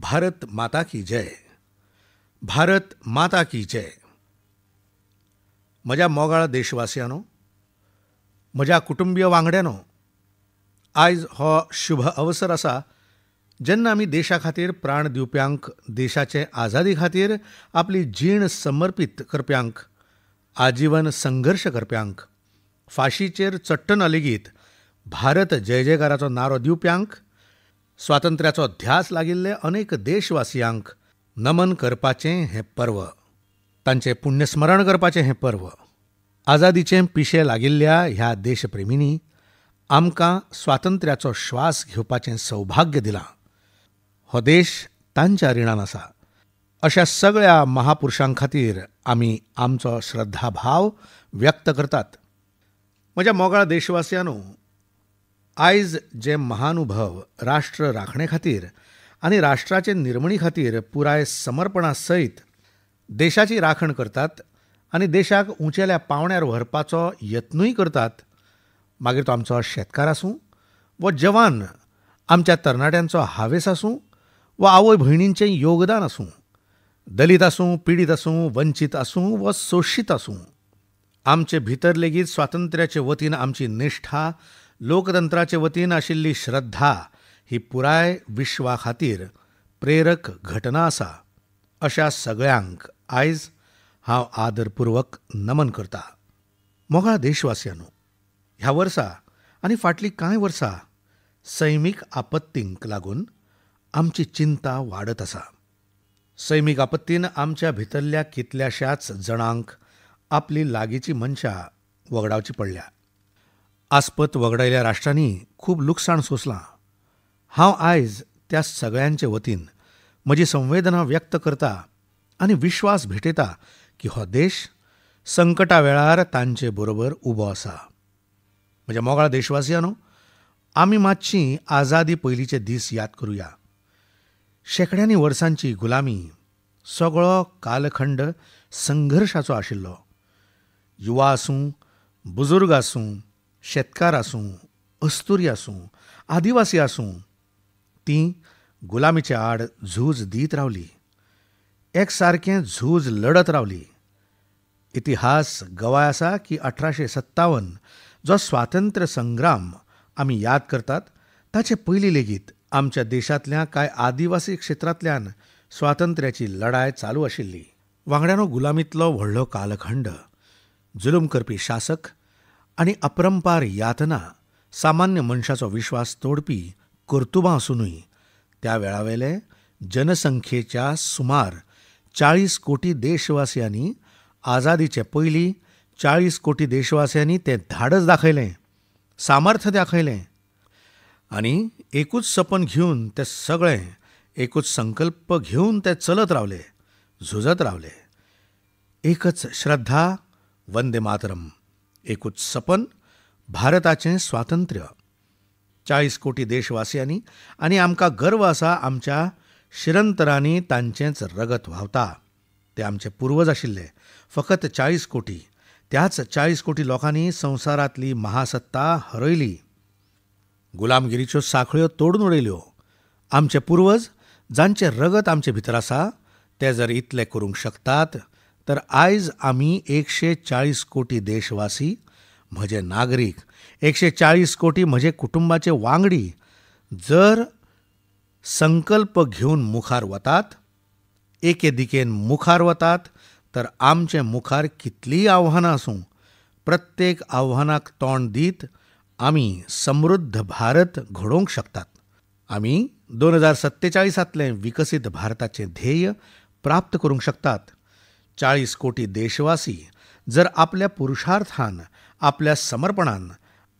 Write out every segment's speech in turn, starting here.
भारत माता की जय, भारत माता की जय. म्हज्या मोगाळ देशवासियांनो, म्हज्या कुटुंबीय वांगड्यांनो, आयज हो शुभ अवसर आसा जेन्ना आमी देशा खातीर प्राण दिवप्यांक, देशाचे आझादी खातीर आपली जीण समर्पीत करप्यांक, आजीवन संघर्श करप्यांक, फाशीचेर चडटना लेगीत भारत जय जयकाराचो नारो दिवप्यांक, स्वातंत्र्याचो ध्यास लागिल्ले अनेक देशवासियांक नमन करपाचें हें पर्व, तांचें पुण्यस्मरण करपाचें हें पर्व. आझादीचें पिशें लागिल्ल्या ह्या देशप्रेमींनी आमकां स्वातंत्र्याचो श्वास घेवपाचें सौभाग्य दिलां. हो देश तांच्या रिणान आसा. अशा सगळ्या महापुरुषां खातीर आमी आमचो श्रद्धाभाव व्यक्त करतात. म्हज्या मोगाळ देशवासियांनो, आयज जे महानुभव राष्ट्र राखणे खातीर आनी राष्ट्राचे निर्मणी खातीर पुराय समर्पणा सयत देशाची राखण करतात आनी देशाक उंचेल्या पावंड्यार व्हरपाचो यत्नूय करतात, मागीर तो आमचो शेतकार आसूं वा जवान, आमच्या तरणाट्यांचो हावेस आसूं वा आवय भयणींचें योगदान आसूं, दलित आसूं, पिडीत आसूं, वंचीत आसूं वा सोशीत आसूं, आमचे भितर लेगीत स्वातंत्र्याचे वतीन आमची निष्ठा, लोकतंत्राचे वतीन आशिल्ली श्रद्धा ही पुराय विश्वा खातीर प्रेरक घटना आसा. अशा सगळ्यांक आयज हांव आदरपूर्वक नमन करता. मोगाळ देशवासियांनो, ह्या वर्सा आनी फाटलीं कांय वर्सां सैमीक आपत्तींक लागून आमची चिंता वाडत आसा. सैमीक आपत्तीन आमच्या भितरल्या कितल्याशाच जाणांक आपली लागींची मनशां वगडावची पडल्या. आस्पत वगडायल्या राष्ट्रांनी खूब लुकसाण सोंसलां. हांव आयज त्या सगळ्यांचे वतीन म्हजी संवेदना व्यक्त करता आनी विश्वास भेटयता की हो देश संकटा वेळार तांचे बरोबर उबो आसा. म्हज्या मोगाळ देशवासियांनो, आमी मातशी आझादी पयलींचे दीस याद करुया. शेंकड्यांनी वर्सांची गुलामी, सगळो कालखंड संघर्शाचो आशिल्लो. युवा आसूं, बुजुर्ग आसूं, शेतकार आसूं, अस्तुरी आसूं, आदिवासी आसूं, तीं गुलामीचे आड झूज दीत रावली, एकसारकें झूज लढत रावली. इतिहास गवाय आसा की 1857 जो स्वातंत्र्य संग्राम आमी याद करतात ताचे पयलीं लेगीत आमच्या देशांतल्या कांय आदिवासी क्षेत्रांतल्यान स्वातंत्र्याची लढाय चालू आशिल्ली. वांगड्यांनो, गुलामींतलो व्हडलो कालखंड, जुलूम करपी शासक आनी अपरंपार यातना, सामान्य मनशाचो विश्वास तोडपी कर्तुबां आसुनूय त्या वेळावेले जनसंख्येच्या सुमार 40 कोटी देशवासियांनी आझादीचे पयलीं 40 कोटी देशवासियांनी तें धाडस दाखयलें, सामर्थ्य दाखयलें आनी एकूच सपन घेवन ते सगळें, एकूच संकल्प घेवन ते चलत रावले, झुजत रावले. एकच श्रद्धा, वंदे मातरम, एकूच सपन, भारताचें स्वातंत्र्य. 40 कोटी देशवासियांनी आनी आमकां गर्व आसा आमच्या शिरंतरांनी तांचेंच रगत व्हांवता. ते आमचे पुर्वज आशिल्ले. फकत 40 कोटी, त्याच 40 कोटी लोकांनी संवसारांतली महासत्ता हरयली, गुलामगिरीच्यो साखळ्यो तोडून उडयल्यो. आमचे पुर्वज जांचें रगत आमचे भितर आसा ते जर इतले करूंक शकतात तर आयज आमी 140 कोटी देशवासी, म्हजे नागरीक, 140 कोटी म्हजे कुटुंबाचे वांगडी जर संकल्प घेवन मुखार वतात, एके दिकेन मुखार वतात, तर आमचे मुखार कितलींय आव्हानां आसूं, प्रत्येक आव्हानाक तोंड दीत आमी समृद्ध भारत घडोवंक शकतात. आमी 2047 विकसीत भारताचें ध्येय प्राप्त करूंक शकतात. 40 कोटी देशवासी जर आपल्या पुरुषार्थान, आपल्या समर्पणान,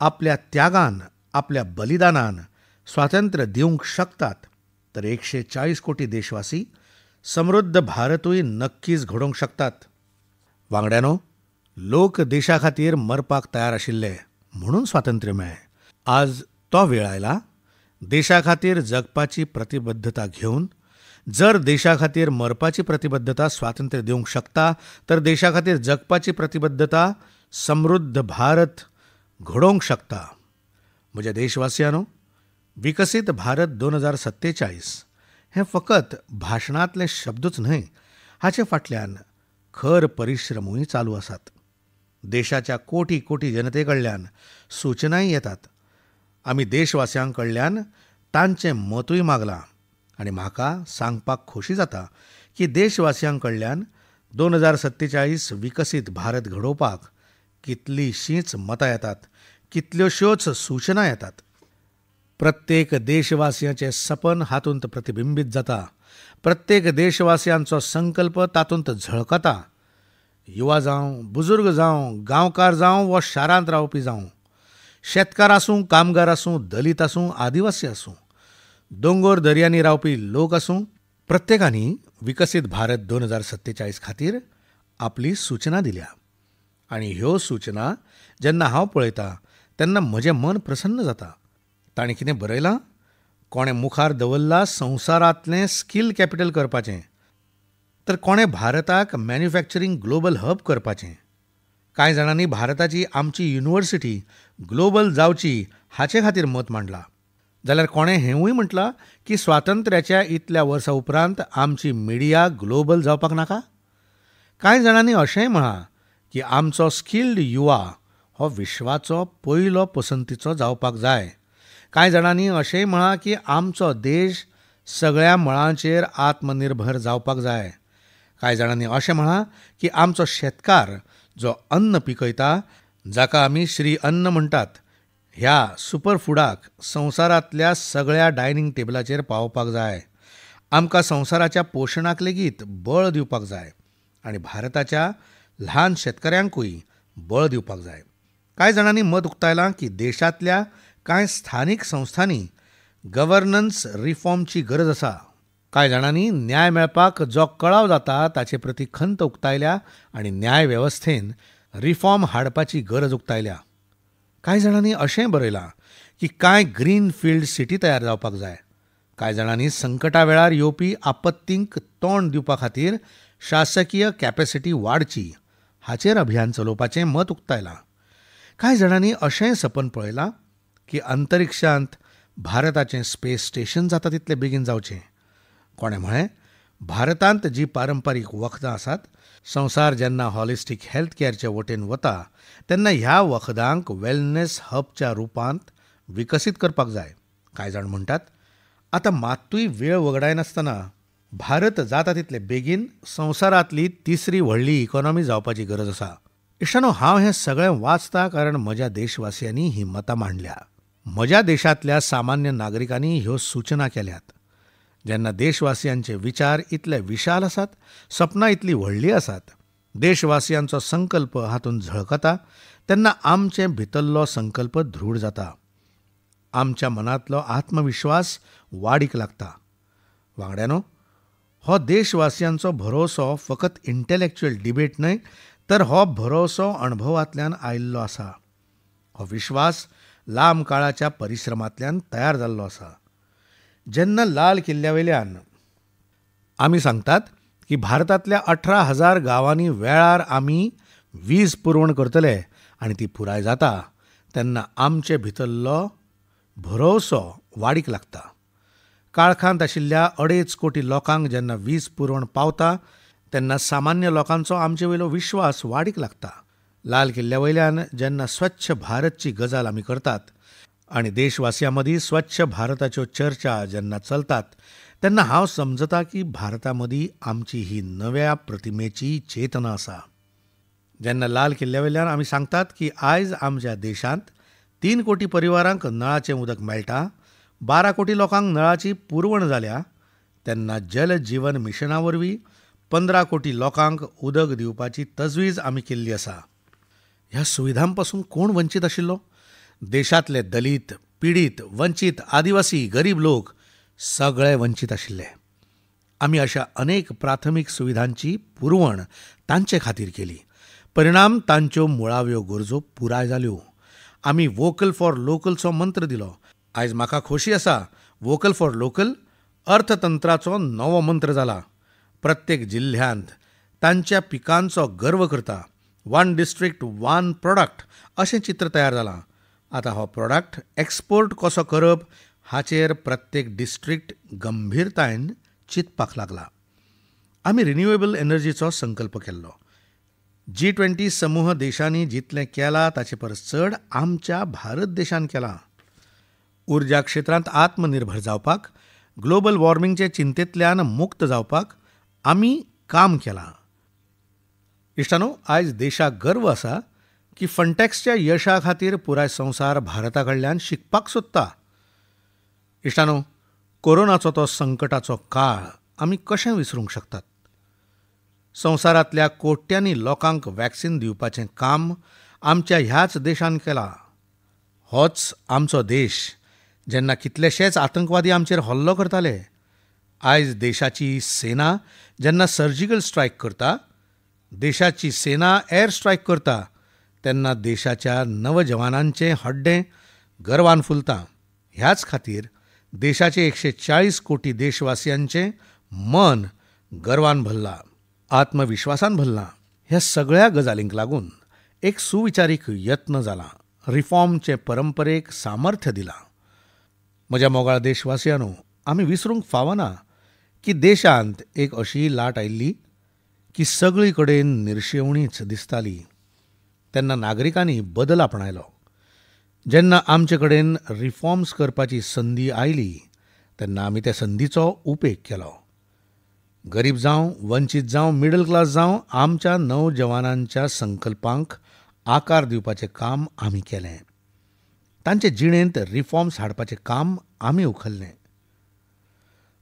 आपल्या त्यागान, आपल्या बलिदानान स्वातंत्र्य दिवंक शकतात तर 140 कोटी देशवासी समृद्ध भारतूय नक्कीच घडोवंक शकतात. वांगड्यांनो, लोक देशा खातीर मरपाक तयार आशिल्ले म्हणून स्वातंत्र्य मेळ्ळें. आज तो वेळ आयला देशा खातीर जगपाची प्रतिबद्धता घेवन. जर देशा खातीर मरपाची प्रतिबद्धता स्वातंत्र्य दिवंक शकता तर देशा खातीर जगपाची प्रतिबद्धता समृद्ध भारत घडोवंक शकता. म्हज्या देशवासियांनो, विकसीत भारत 2047 हें फकत भाशणांतले शब्दूच न्हय, हाचे फाटल्यान खर परिश्रमूय चालू आसात. देशाच्या कोटी कोटी जनते कडल्यान सुचनाय येतात. आमी देशवासियां कडल्यान तांचें मतूय मागलां आनी म्हाका सांगपाक खोशी जाता की देशवासियां कडल्यान 2047 विकसीत भारत घडोवपाक कितलींशींच मतां येतात, कितल्योश्योच सूचना येतात. प्रत्येक देशवासियाचें सपन हातूंत प्रतिबिंबीत जाता. प्रत्येक देशवासियांचो संकल्प तातूंत झळकता. युवा जावं, बुजुर्ग जावं, गांवकार जावं वा शारांत रावपी जावं, शेतकार आसूं, कामगार आसूं, दलीत आसूं, आदिवासी आसूं, दोंगोर दर्यांनी रावपी लोक आसूं, प्रत्येकांनी विकसीत भारत 2047 खातीर आपली सूचना दिल्या. आनी ह्यो सूचना जेन्ना हांव पळयता तेन्ना म्हजें मन प्रसन्न जाता. ताणें कितें बरयलां, कोणें मुखार दवरलां संवसारांतलें स्कील कॅपिटल करपाचें, तर कोणें भारताक मॅन्युफॅक्चरींग ग्लोबल हब करपाचें. कांय जाणांनी भारताची आमची युनिव्हर्सिटी ग्लोबल जावची हाचे खातीर मत मांडलां, जाल्यार कोणें हेंवूय म्हटलां की स्वातंत्र्याच्या इतल्या वर्सां उपरांत आमची मिडिया ग्लोबल जावपाक नाका. कांय जाणांनी अशेंय म्हळां की आमचो स्किल्ड युवा हो विश्वाचो पयलो पसंतीचो जावपाक जाय. कांय जाणांनी अशेंय म्हळां की आमचो देश सगळ्या मळांचेर आत्मनिर्भर जावपाक जाय. कांय जाणांनी अशें म्हळां की आमचो शेतकार जो अन्न पिकयता, जाका आमी श्री अन्न म्हणटात, ह्या सुपरफुडाक संवसारांतल्या सगळ्या डायनिंग टेबलाचेर पावोवपाक जाय. आमकां संवसाराच्या पोशणाक लेगीत बळ दिवपाक जाय आनी भारताच्या ल्हान शेतकऱ्यांकूय बळ दिवपाक जाय. कांय जाणांनी मत उक्तायलां की देशांतल्या कांय स्थानीक संस्थांनी गव्हर्नन्स रिफॉर्मची गरज आसा. कांय जाणांनी न्याय मेळपाक जो कळाव जाता ताचे प्रती खंत उक्तायल्या आनी न्याय वेवस्थेन रिफॉर्म हाडपाची गरज उक्तायल्या. कांय जाणांनी अशेंय बरयलां की कांय ग्रीन फिल्ड सिटी तयार जावपाक जाय. कांय जाणांनी संकटा वेळार येवपी आपत्तींक तोंड दिवपा खातीर शासकीय कॅपॅसिटी वाडची हाचेर अभियान चलोवपाचें मत उक्तायलां. कांय जाणांनी अशेंय सपन पळयलां की अंतरिक्षांत भारताचें स्पेस स्टेशन जाता तितलें बेगीन जावचें. कोणें म्हळें भारतांत जी पारंपारीक वखदां आसात, संवसार जेन्ना हॉलिस्टीक हेल्थ केअरचे वटेन वता तेन्ना ह्या वखदांक वेलनेस हबच्या रुपांत विकसीत करपाक जाय. कांय जाण म्हणटात आतां मात्तूय वेळ वगडायनासतना भारत जाता तितले बेगीन संवसारांतली तिसरी व्हडली इकॉनॉमी जावपाची गरज आसा. इश्टानो, हांव हें सगळें वाचता कारण म्हज्या देशवासियांनी ही मतां मांडल्या. म्हज्या देशांतल्या सामान्य नागरिकांनी ह्यो सूचना केल्यात. जेन्ना देशवासियांचे विचार इतले विशाल आसात, सपनां इतलीं व्हडलीं आसात, देशवासियांचो संकल्प हातूंत झळकता, तेन्ना आमचे भितरलो संकल्प दृढ जाता. आमच्या मनांतलो आत्मविश्वास वाडीक लागता. वांगड्यानो, हो देशवासियांचो भरोसो फकत इंटेलेक्च्युअल डिबेट न्हय, तर हो भरोसो अणभवांतल्यान आयिल्लो आसा. हो विश्वास लांब काळाच्या परिश्रमांतल्यान तयार जाल्लो आसा. जेन्ना लाल किल्ल्या वयल्यान आमी सांगतात की भारतांतल्या 18,000 गांवांनी वेळार आमी वीज पुरवण करतले आनी ती पुराय जाता, तेन्ना आमचे भितरलो भरोसो वाडीक लागता. काळखांत आशिल्ल्या 2.5 कोटी लोकांक जेन्ना वीज पुरवण पावता तेन्ना सामान्य लोकांचो आमचे वयलो विश्वास वाडीक लागता. लाल किल्ल्या वयल्यान जेन्ना स्वच्छ भारतची गजाल आमी करतात आनी देशवासियां मदीं स्वच्छ भारताच्यो चर्चा जेन्ना चलतात तेन्ना हांव समजता की भारता मदीं आमची ही नव्या प्रतिमेची चेतना आसा. जेन्ना लाल किल्ल्या वयल्यान आमी सांगतात की आयज आमच्या देशांत 3 कोटी परिवारांक नळाचें उदक मेळटा, 12 कोटी लोकांक नळाची पुरवण जाल्या, तेन्ना जल जीवन मिशना वरवीं 15 कोटी लोकांक उदक दिवपाची तजवीज आमी केल्ली आसा. ह्या सुविधां पासून कोण वंचीत आशिल्लो? देशांतले दलीत, पिडीत, वंचीत, आदिवासी, गरीब लोक सगळे वंचीत आशिल्ले. आमी अशा अनेक प्राथमीक सुविधांची पुरवण तांचे खातीर केली. परिणाम तांच्यो मुळाव्यो गरजो पुराय जाल्यो. आमी वोकल फॉर लोकलचो मंत्र दिलो. आयज म्हाका खोशी आसा, वोकल फॉर लोकल अर्थतंत्राचो नवो मंत्र जाला. प्रत्येक जिल्ल्यांत तांच्या पिकांचो गर्व करता. वन डिस्ट्रिक्ट वन प्रोडक्ट अशें चित्र तयार जालां. आतां हो प्रोडक्ट एक्सपोर्ट कसो करप हाचेर प्रत्येक डिस्ट्रिक्ट गंभीरतायेन चिंतपाक लागला. आमी रिन्युएबल एनर्जीचो संकल्प केल्लो. G20 समूह देशांनी जितलें केलां ताचे परस चड आमच्या भारत देशान केलां. उर्जा क्षेत्रांत आत्मनिर्भर जावपाक, ग्लोबल वॉर्मिंगचे चिंतेंतल्यान मुक्त जावपाक आमी काम केलां. इश्टानो, आयज देशाक गर्व आसा की फंटॅक्सच्या यशा खातीर पुराय संवसार भारता कडल्यान शिकपाक सोदता. इश्टानो, कोरोनाचो तो संकटाचो काळ आमी कशें विसरूंक शकतात? संवसारांतल्या कोट्यांनी लोकांक वॅक्सिन दिवपाचें काम आमच्या ह्याच देशान केलां. होच आमचो देश जेन्ना कितलेशेच आतंकवादी आमचेर हल्लो करताले, आयज देशाची सेना जेन्ना सर्जिकल स्ट्रायक करता, देशाची सेना एअर स्ट्रायक करता, तेन्ना देशाच्या नवजवानांचें हड्डें गर्वान फुलता. ह्याच खातीर देशाचे 140 कोटी देशवासियांचें मन गर्वान भरलां, आत्मविश्वासान भरलां. ह्या सगळ्या गजालींक लागून एक सुविचारीक यत्न जाला, रिफॉर्मचे परंपरेक सामर्थ्य दिलां. म्हज्या मोगाळ देशवासियांनो, आमी विसरूंक फावना की देशांत एक अशी लाट आयिल्ली की सगळी कडेन निर्शेवणीच दिसताली. तेन्ना नागरिकांनी बदल आपणायलो. जेन्ना आमचे कडेन रिफॉर्म्स करपाची संदी आयली तेन्ना आमी त्या संदीचो उपेग केलो. गरीब जावं, वंचीत जावं, मिडल क्लास जावं, आमच्या नवजवानांच्या संकल्पांक आकार दिवपाचें काम आमी केलें. तांचे जिणेंत रिफॉर्म्स हाडपाचें काम आमी उखल्लें.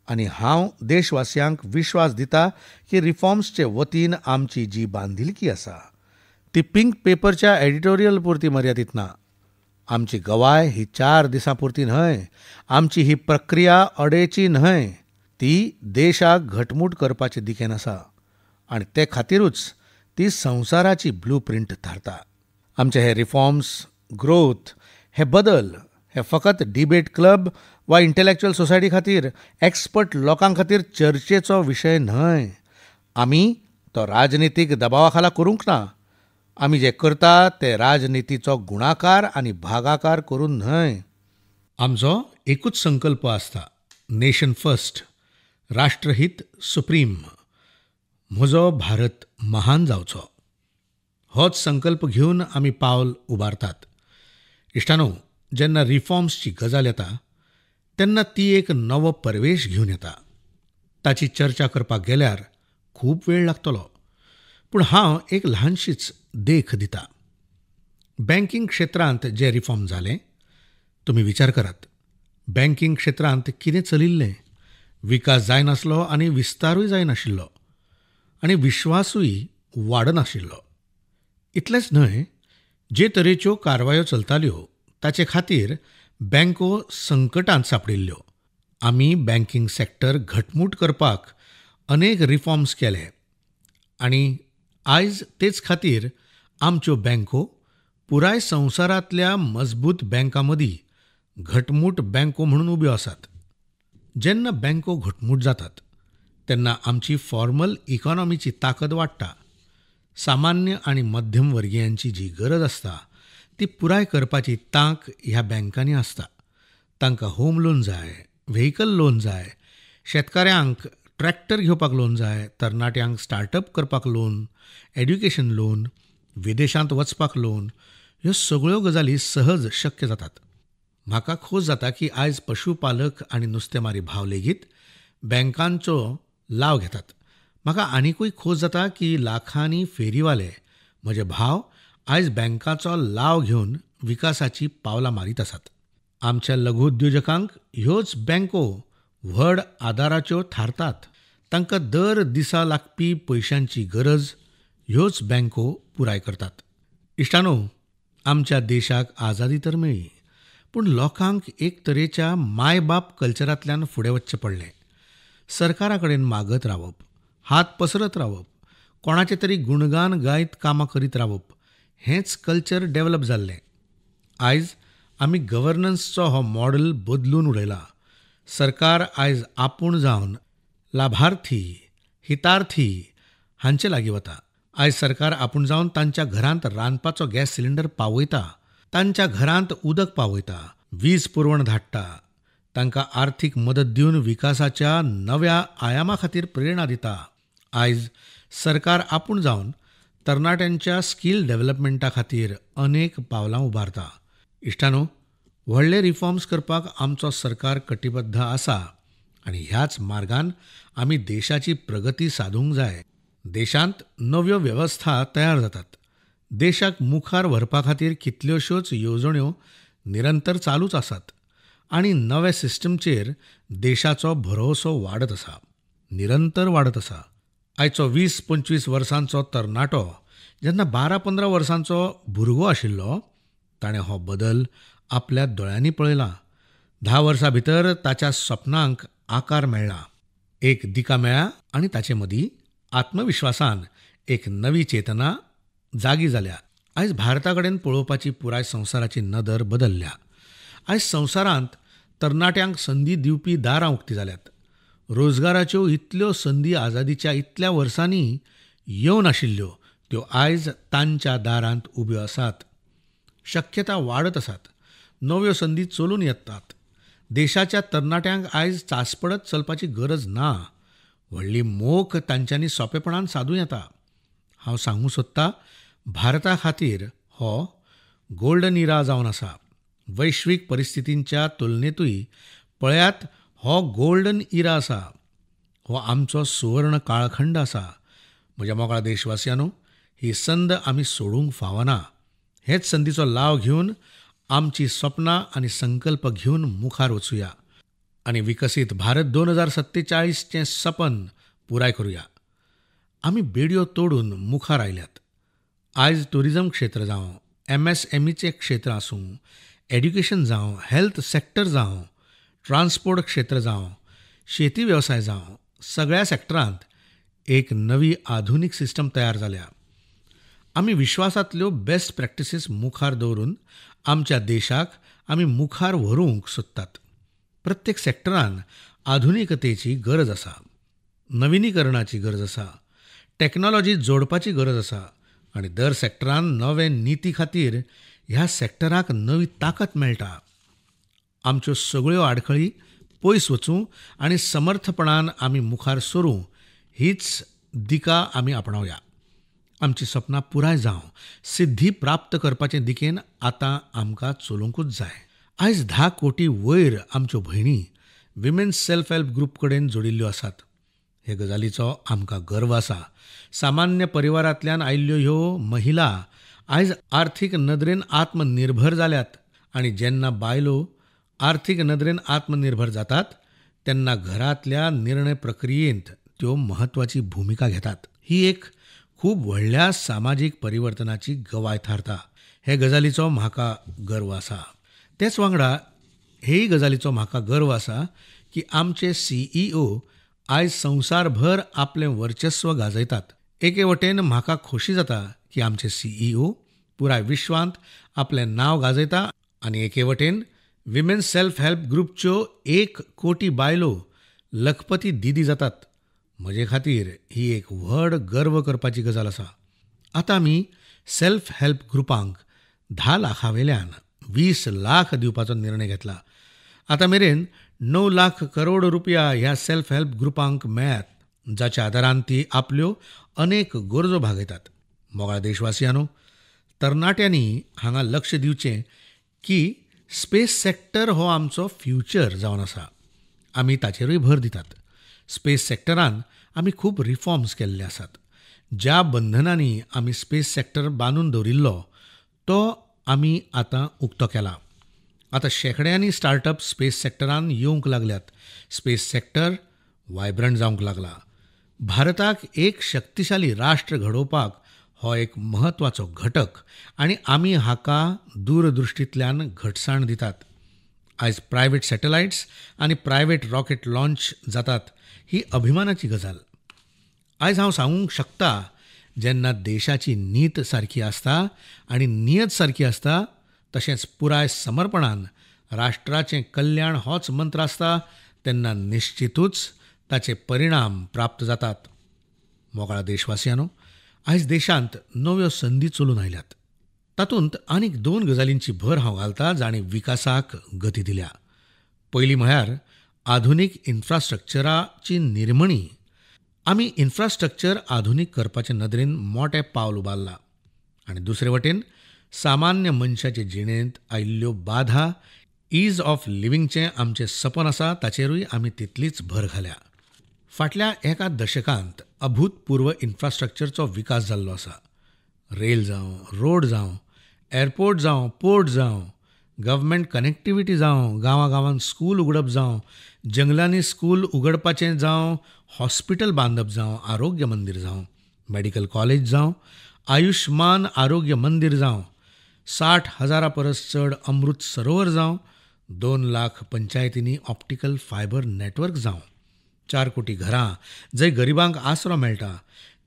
आनी हांव देशवासियांक विश्वास दिता की रिफॉर्म्सचे वतीन आमची जी बांधिलकी आसा ती पिंक पेपरच्या एडिटोरियल पुरती मर्यादीत ना. आमची गवाय ही 4 दिसां पुरती न्हय, आमची ही प्रक्रिया अडेची न्हय, ती देशाक घटमूट करपाचे दिकेन आसा आनी ते खातीरूच ती संवसाराची ब्लू प्रिंट थारता. आमचे हे रिफॉर्म्स, ग्रोथ, हे बदल हे फकत डिबेट क्लब वा इंटेलेक्च्युअल सोसायटी खातीर, एक्सपर्ट लोकां खातीर चर्चेचो विशय न्हय. आमी तो राजनितीक दबावा खाला करूंक ना. आमी जे करता ते राजनितीचो गुणाकार आनी भागाकार करून न्हय. आमचो एकूच संकल्प आसता, नेशन फर्स्ट, राष्ट्रहीत सुप्रीम, म्हजो भारत महान जावचो. होच संकल्प घेवन आमी पावल उबारतात. इश्टानो, जेन्ना रिफॉर्म्सची गजाल येता तेन्ना ती एक नवो परवेश घेवन येता. ताची चर्चा करपाक गेल्यार खूब वेळ लागतलो, पूण हांव एक ल्हानशीच देख दिता. बँकिंग क्षेत्रांत जे रिफॉर्म जालें, तुमी विचार करात, बँकिंग क्षेत्रांत कितें चलिल्लें? विकास जायनासलो आनी विस्तारूय जायनाशिल्लो आनी विश्वासूय वाडनाशिल्लो. इतलेंच न्हय, जे तरेच्यो कारवायो चलताल्यो ताचे खातीर बँको संकटांत सांपडिल्ल्यो. आमी बँकिंग सॅक्टर घटमूट करपाक अनेक रिफॉर्म्स केले आनी आयज तेच खातीर आमच्यो बँको पुराय संवसारांतल्या मजबूत बँकां मदीं घटमूट बँको म्हणून उब्यो आसात. जेन्ना बँको घटमूट जातात तेन्ना आमची फॉर्मल इकॉनॉमीची ताकद वाडटा. सामान्य आनी मध्यम वर्गियांची जी गरज आसता ती पुराय करपाची तांक ह्या बँकांनी आसता. तांकां होम लोन जाय, व्हेकल लोन जाय, शेतकाऱ्यांक ट्रॅक्टर घेवपाक लोन जाय, तरणाट्यांक स्टार्टअप करपाक लोन, एड्युकेशन लोन, विदेशांत वचपाक लोन, ह्यो सगळ्यो गजाली सहज शक्य जातात. म्हाका खोस जाता की आयज पशुपालक आनी नुस्तेमारी भाव लेगीत बँकांचो लाव घेतात. म्हाका आनिकूय खोस जाता की लाखांनी फेरीवाले म्हजे भाव आयज बँकाचो लाव घेवन विकासाची पावलां मारीत आसात. आमच्या लघु उद्योजकांक ह्योच बँको व्हड आदाराच्यो थारतात. तांकां दर दिसा लागपी पयशांची गरज ह्योच बँको पुराय करतात. इश्टानो, आमच्या देशाक आझादी तर मेळ्ळी, पूण लोकांक एक तरेच्या मायबाप कल्चरांतल्यान फुडें वचचें पडलें. सरकारा कडेन मागत रावप, हात पसरत रावप, कोणाचें तरी गुणगान गायत कामां करीत रावप, हेंच कल्चर डेव्हलप जाल्लें. आयज आमी गव्हर्नन्सचो हो मॉडल बदलून उडयला. सरकार आयज आपूण जावन लाभार्थी, हितार्थी हांचे लागीं वता. आयज सरकार आपूण जावन तांच्या घरांत रांदपाचो गॅस सिलिंडर पावयता, तांच्या घरांत उदक पावयता, वीज पुरवण धाडटा, तांकां आर्थीक मदत दिवन विकासाच्या नव्या आयामा खातीर प्रेरणा दिता. आयज सरकार आपूण जावन तरणाट्यांच्या स्कील डेव्हलपमेंटा खातीर अनेक पावलां उबारता. इश्टानो, व्हडले रिफॉर्म्स करपाक आमचो सरकार कटिबद्ध आसा आनी ह्याच मार्गान आमी देशाची प्रगती सादूंक जाय. देशांत नव्यो वेवस्था तयार जातात. देशाक मुखार व्हरपा खातीर कितल्योश्योच येवजण्यो निरंतर चालूच आसात आनी नव्या सिस्टमचेर देशाचो भरवंसो वाडत आसा, निरंतर वाडत आसा. आयचो 20-25 वर्सांचो तरणाटो जेन्ना 12-15 वर्सांचो भुरगो आशिल्लो ताणें हो बदल आपल्या दोळ्यांनी पळयला. 10 वर्सां भितर ताच्या सपनांक आकार मेळ्ळा, एक दिका मेळ्ळा आनी ताचे मदीं आत्मविश्वासान एक नवी चेतना जागी जाल्या. आयज भारता कडेन पळोवपाची पुराय संवसाराची नदर बदलल्या. आयज संवसारांत तरणाट्यांक संदी दिवपी दारां उक्ती जाल्यात. रोजगाराच्यो इतल्यो संदी आझादीच्या इतल्या वर्सांनी येवनाशिल्ल्यो त्यो आयज तांच्या दारांत उब्यो आसात. शक्यता वाडत आसात. नव्यो संदी चलून येतात. देशाच्या तरणाट्यांक आयज चांचपडत चलपाची गरज ना. व्हडली मोख तांच्यांनी सोंपेपणान सादूं येता. हांव सांगूंक सोदता, भारता खातीर हो गोल्डन इरा जावन आसा. वैश्वीक परिस्थितींच्या तुलनेतूय पळयात, हो गोल्डन इरा आसा. हो आमचो सुवर्ण काळखंड आसा. म्हज्या मोगाळ देशवासियांनो, ही संद आमी सोडूंक फावना. हेच संदीचो लाव घेवन आमची सपनां आनी संकल्प घेवन मुखार वचुया आनी विकसीत भारत 2047चें सपन पुराय करुया. आमी बेडयो तोडून मुखार आयल्यात. आयज ट्युरिजम क्षेत्र जावं, MSMEचें क्षेत्र आसूं, एड्युकेशन जावं, हेल्थ सेक्टर जावं, ट्रान्सपोर्ट क्षेत्र जावं, शेती वेवसाय जावं, सगळ्या सेक्टरांत एक नवी आधुनीक सिस्टम तयार जाल्या. आमी विश्वासांतल्यो बेस्ट प्रॅक्टिसीस मुखार दवरून आमच्या देशाक आमी मुखार व्हरूंक सोदतात. प्रत्येक सेक्टरान आधुनिकतेची गरज आसा, नविनीकरणाची गरज आसा, टॅक्नॉलॉजी जोडपाची गरज आसा आनी दर सेक्टरान नवे निती खातीर ह्या सेक्टराक नवी ताकद मेळटा. आमच्यो सगळ्यो आडखळी पयस वचूं आनी समर्थपणान आमी मुखार सरूं, हीच दिका आमी आपणावया. आमची सपनां पुराय जावं, सिद्धी प्राप्त करपाचे दिकेन आतां आमकां चलूंकूच जाय. आयज 10 कोटी वयर आमच्यो भयणी विमेन्स सेल्फ हेल्प ग्रुप कडेन जोडिल्ल्यो आसात. हे गजालीचो आमकां गर्व आसा. सामान्य परिवारांतल्यान आयिल्ल्यो ह्यो महिला आयज आर्थीक नदरेन आत्मनिर्भर जाल्यात आनी जेन्ना बायलो आर्थीक नदरेन आत्मनिर्भर जातात तेन्ना घरांतल्या निर्णय प्रक्रियेंत त्यो म्हत्वाची भुमिका घेतात. ही एक खूब व्हडल्या सामाजीक परिवर्तनाची गवाय थारता. हे गजालीचो म्हाका गर्व आसा. तेच वांगडा हेय गजालीचो म्हाका गर्व आसा की आमचे CEO आयज संवसारभर आपलें वर्चस्व गाजयतात. एके वटेन म्हाका खोशी जाता की आमचे CEO पुराय विश्वांत आपलें नांव गाजयता आनी एके वटेन विमेन्स सेल्फ हेल्प ग्रुपच्यो 1 कोटी बायलो लखपती दिदी जातात. म्हजे खातीर ही एक व्हड गर्व करपाची गजाल आसा. आतां आमी सेल्फ हेल्प ग्रुपांक 10 लाखां वेल्यान 20 लाख दिवपाचो निर्णय घेतला. आतां मेरेन 9 लाख करोड रुपया ह्या सेल्फ हेल्प ग्रुपांक मेळ्ळ्यात, जाच्या आदारान ती आपल्यो अनेक गरजो भागयतात. मोगाळ देशवासियांनो, तरणाट्यांनी हांगा लक्ष दिवचें की स्पेस सेक्टर हो आमचो फ्युचर जावन आसा. आमी ताचेरूय भर दितात. स्पेस सेक्टरान आमी खूब रिफॉर्म्स केल्ले आसात. ज्या बंधनांनी आमी स्पेस सेक्टर बांदून दवरिल्लो तो आमी आतां उक्तो केला. आतां शेंकड्यांनी स्टार्टअप स्पेस सेक्टरान येवंक लागल्यात. स्पेस सेक्टर वायब्रंट जावंक लागला. भारताक एक शक्तिशाली राष्ट्र घडोवपाक हो एक म्हत्वाचो घटक आनी आमी हाका दूरदृश्टींतल्यान घटसाण दितात. आयज प्रायवेट सॅटलायट्स आनी प्रायवेट रॉकेट लॉन्च जातात, ही अभिमानाची गजाल. आयज हांव सांगूंक शकता, जेन्ना देशाची नीत सारकी आसता आनी नियत सारकी आसता, तशेंच पुराय समर्पणान राष्ट्राचें कल्याण होच मंत्र आसता, तेन्ना निश्चितूच ताचे परिणाम प्राप्त जातात. मोगाळ देशवासियांनो, आयज देशांत नव्यो संदी चलून आयल्यात. तातूंत आनीक 2 गजालींची भर हांव घालता जाणीं विकासाक गती दिल्या. पयली म्हळ्यार आधुनीक इन्फ्रास्ट्रक्चराची निर्मणी. आमी इन्फ्रास्ट्रक्चर आधुनीक करपाचे नदरेन मोटें पावल उबारलां आनी दुसरे वटेन सामान्य मनशाचे जिणेंत आयिल्ल्यो बाधा, is of लिव्हिंगचें आमचें सपन आसा ताचेरूय आमी तितलीच भर घाल्या. फाटल्या एका दशकांत अभूतपूर्व इन्फ्रास्ट्रक्चरचो विकास जाल्लो आसा. रेल जावं, रोड जावं, एअरपोर्ट जावं, पोर्ट जावं, गव्हर्मेंट कनेक्टिविटी जावं, गांवागांवांत स्कूल उगडप जावं, जंगलांनी स्कूल उगडपाचें जावं, हॉस्पिटल बांदप जावं, आरोग्य मंदीर जावं, मेडिकल कॉलेज जावं, आयुष्मान आरोग्य मंदीर जावं, 60,000 परस चड अमृत सरोवर जावं, 2 लाख पंचायतींनी ऑप्टिकल फायबर नेटवर्क जावं, 4 कोटी घरां जंय गरिबांक आसरो मेळटा,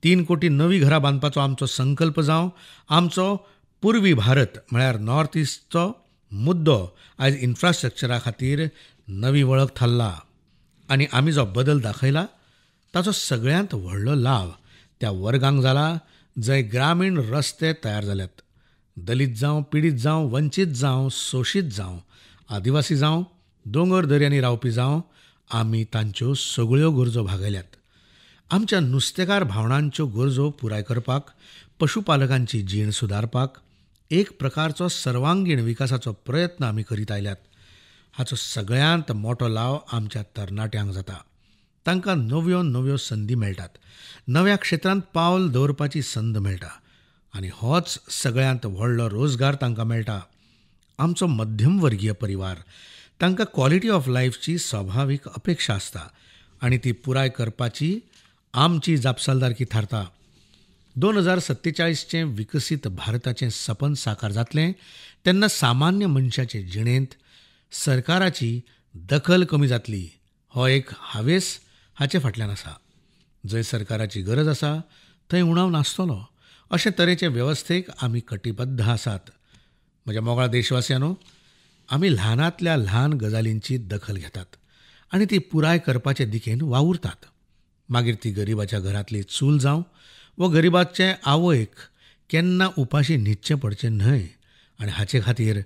3 कोटी नवीं घरां बांदपाचो आमचो संकल्प जावं, आमचो पूर्वी भारत म्हळ्यार नॉर्थ इस्टचो मुद्दो आयज इन्फ्रास्ट्रक्चरा खातीर नवी वळख थारला. आनी आमी जो बदल दाखयला ताचो सगळ्यांत व्हडलो लाव त्या वर्गांक जाला जंय ग्रामीण रस्ते तयार जाल्यात. दलित जावं, पिडीत जावं, वंचीत जावं, शोशीत जावं, आदिवासी जावं, दोंगर दर्यांनी रावपी जावं, आमी तांच्यो सगळ्यो गरजो भागयल्यात. आमच्या नुस्तेकार भावणांच्यो गरजो पुराय करपाक, पशुपालकांची जीण सुदारपाक एक प्रकारचो सर्वांगीण विकासाचो प्रयत्न आमी करीत आयल्यात. हाचो सगळ्यांत मोटो लाव आमच्या तरणाट्यांक जाता. तांकां नव्यो नव्यो संदी मेळटात, नव्या क्षेत्रांत पावल दवरपाची संद मेळटा आनी होच सगळ्यांत व्हडलो रोजगार तांकां मेळटा. आमचो मध्यमवर्गीय परिवार, तांकां क्वॉलिटी ऑफ लायफची स्वाभावीक अपेक्षा आसता आनी ती पुराय करपाची आमची जापसालदारकी थारता. 2047चें विकसीत भारताचें सपन साकार जातलें तेन्ना सामान्य मनशाचे जिणेंत सरकाराची दखल कमी जातली, हो एक हावेस हाचे फाटल्यान आसा. जंय सरकाराची गरज आसा थंय उणाव नासतलो अशे तरेचे वेवस्थेक आमी कटिबद्ध आसात. म्हज्या मोगाळ देशवासियांनो, आमी ल्हानांतल्या ल्हान गजालींची दखल घेतात आनी ती पुराय करपाचे दिकेन वावुरतात. मागीर ती गरिबाच्या घरांतली चूल जावं वा गरिबाचे आवयक केन्ना उपाशी न्हिदचें पडचें न्हय आनी हाचे खातीर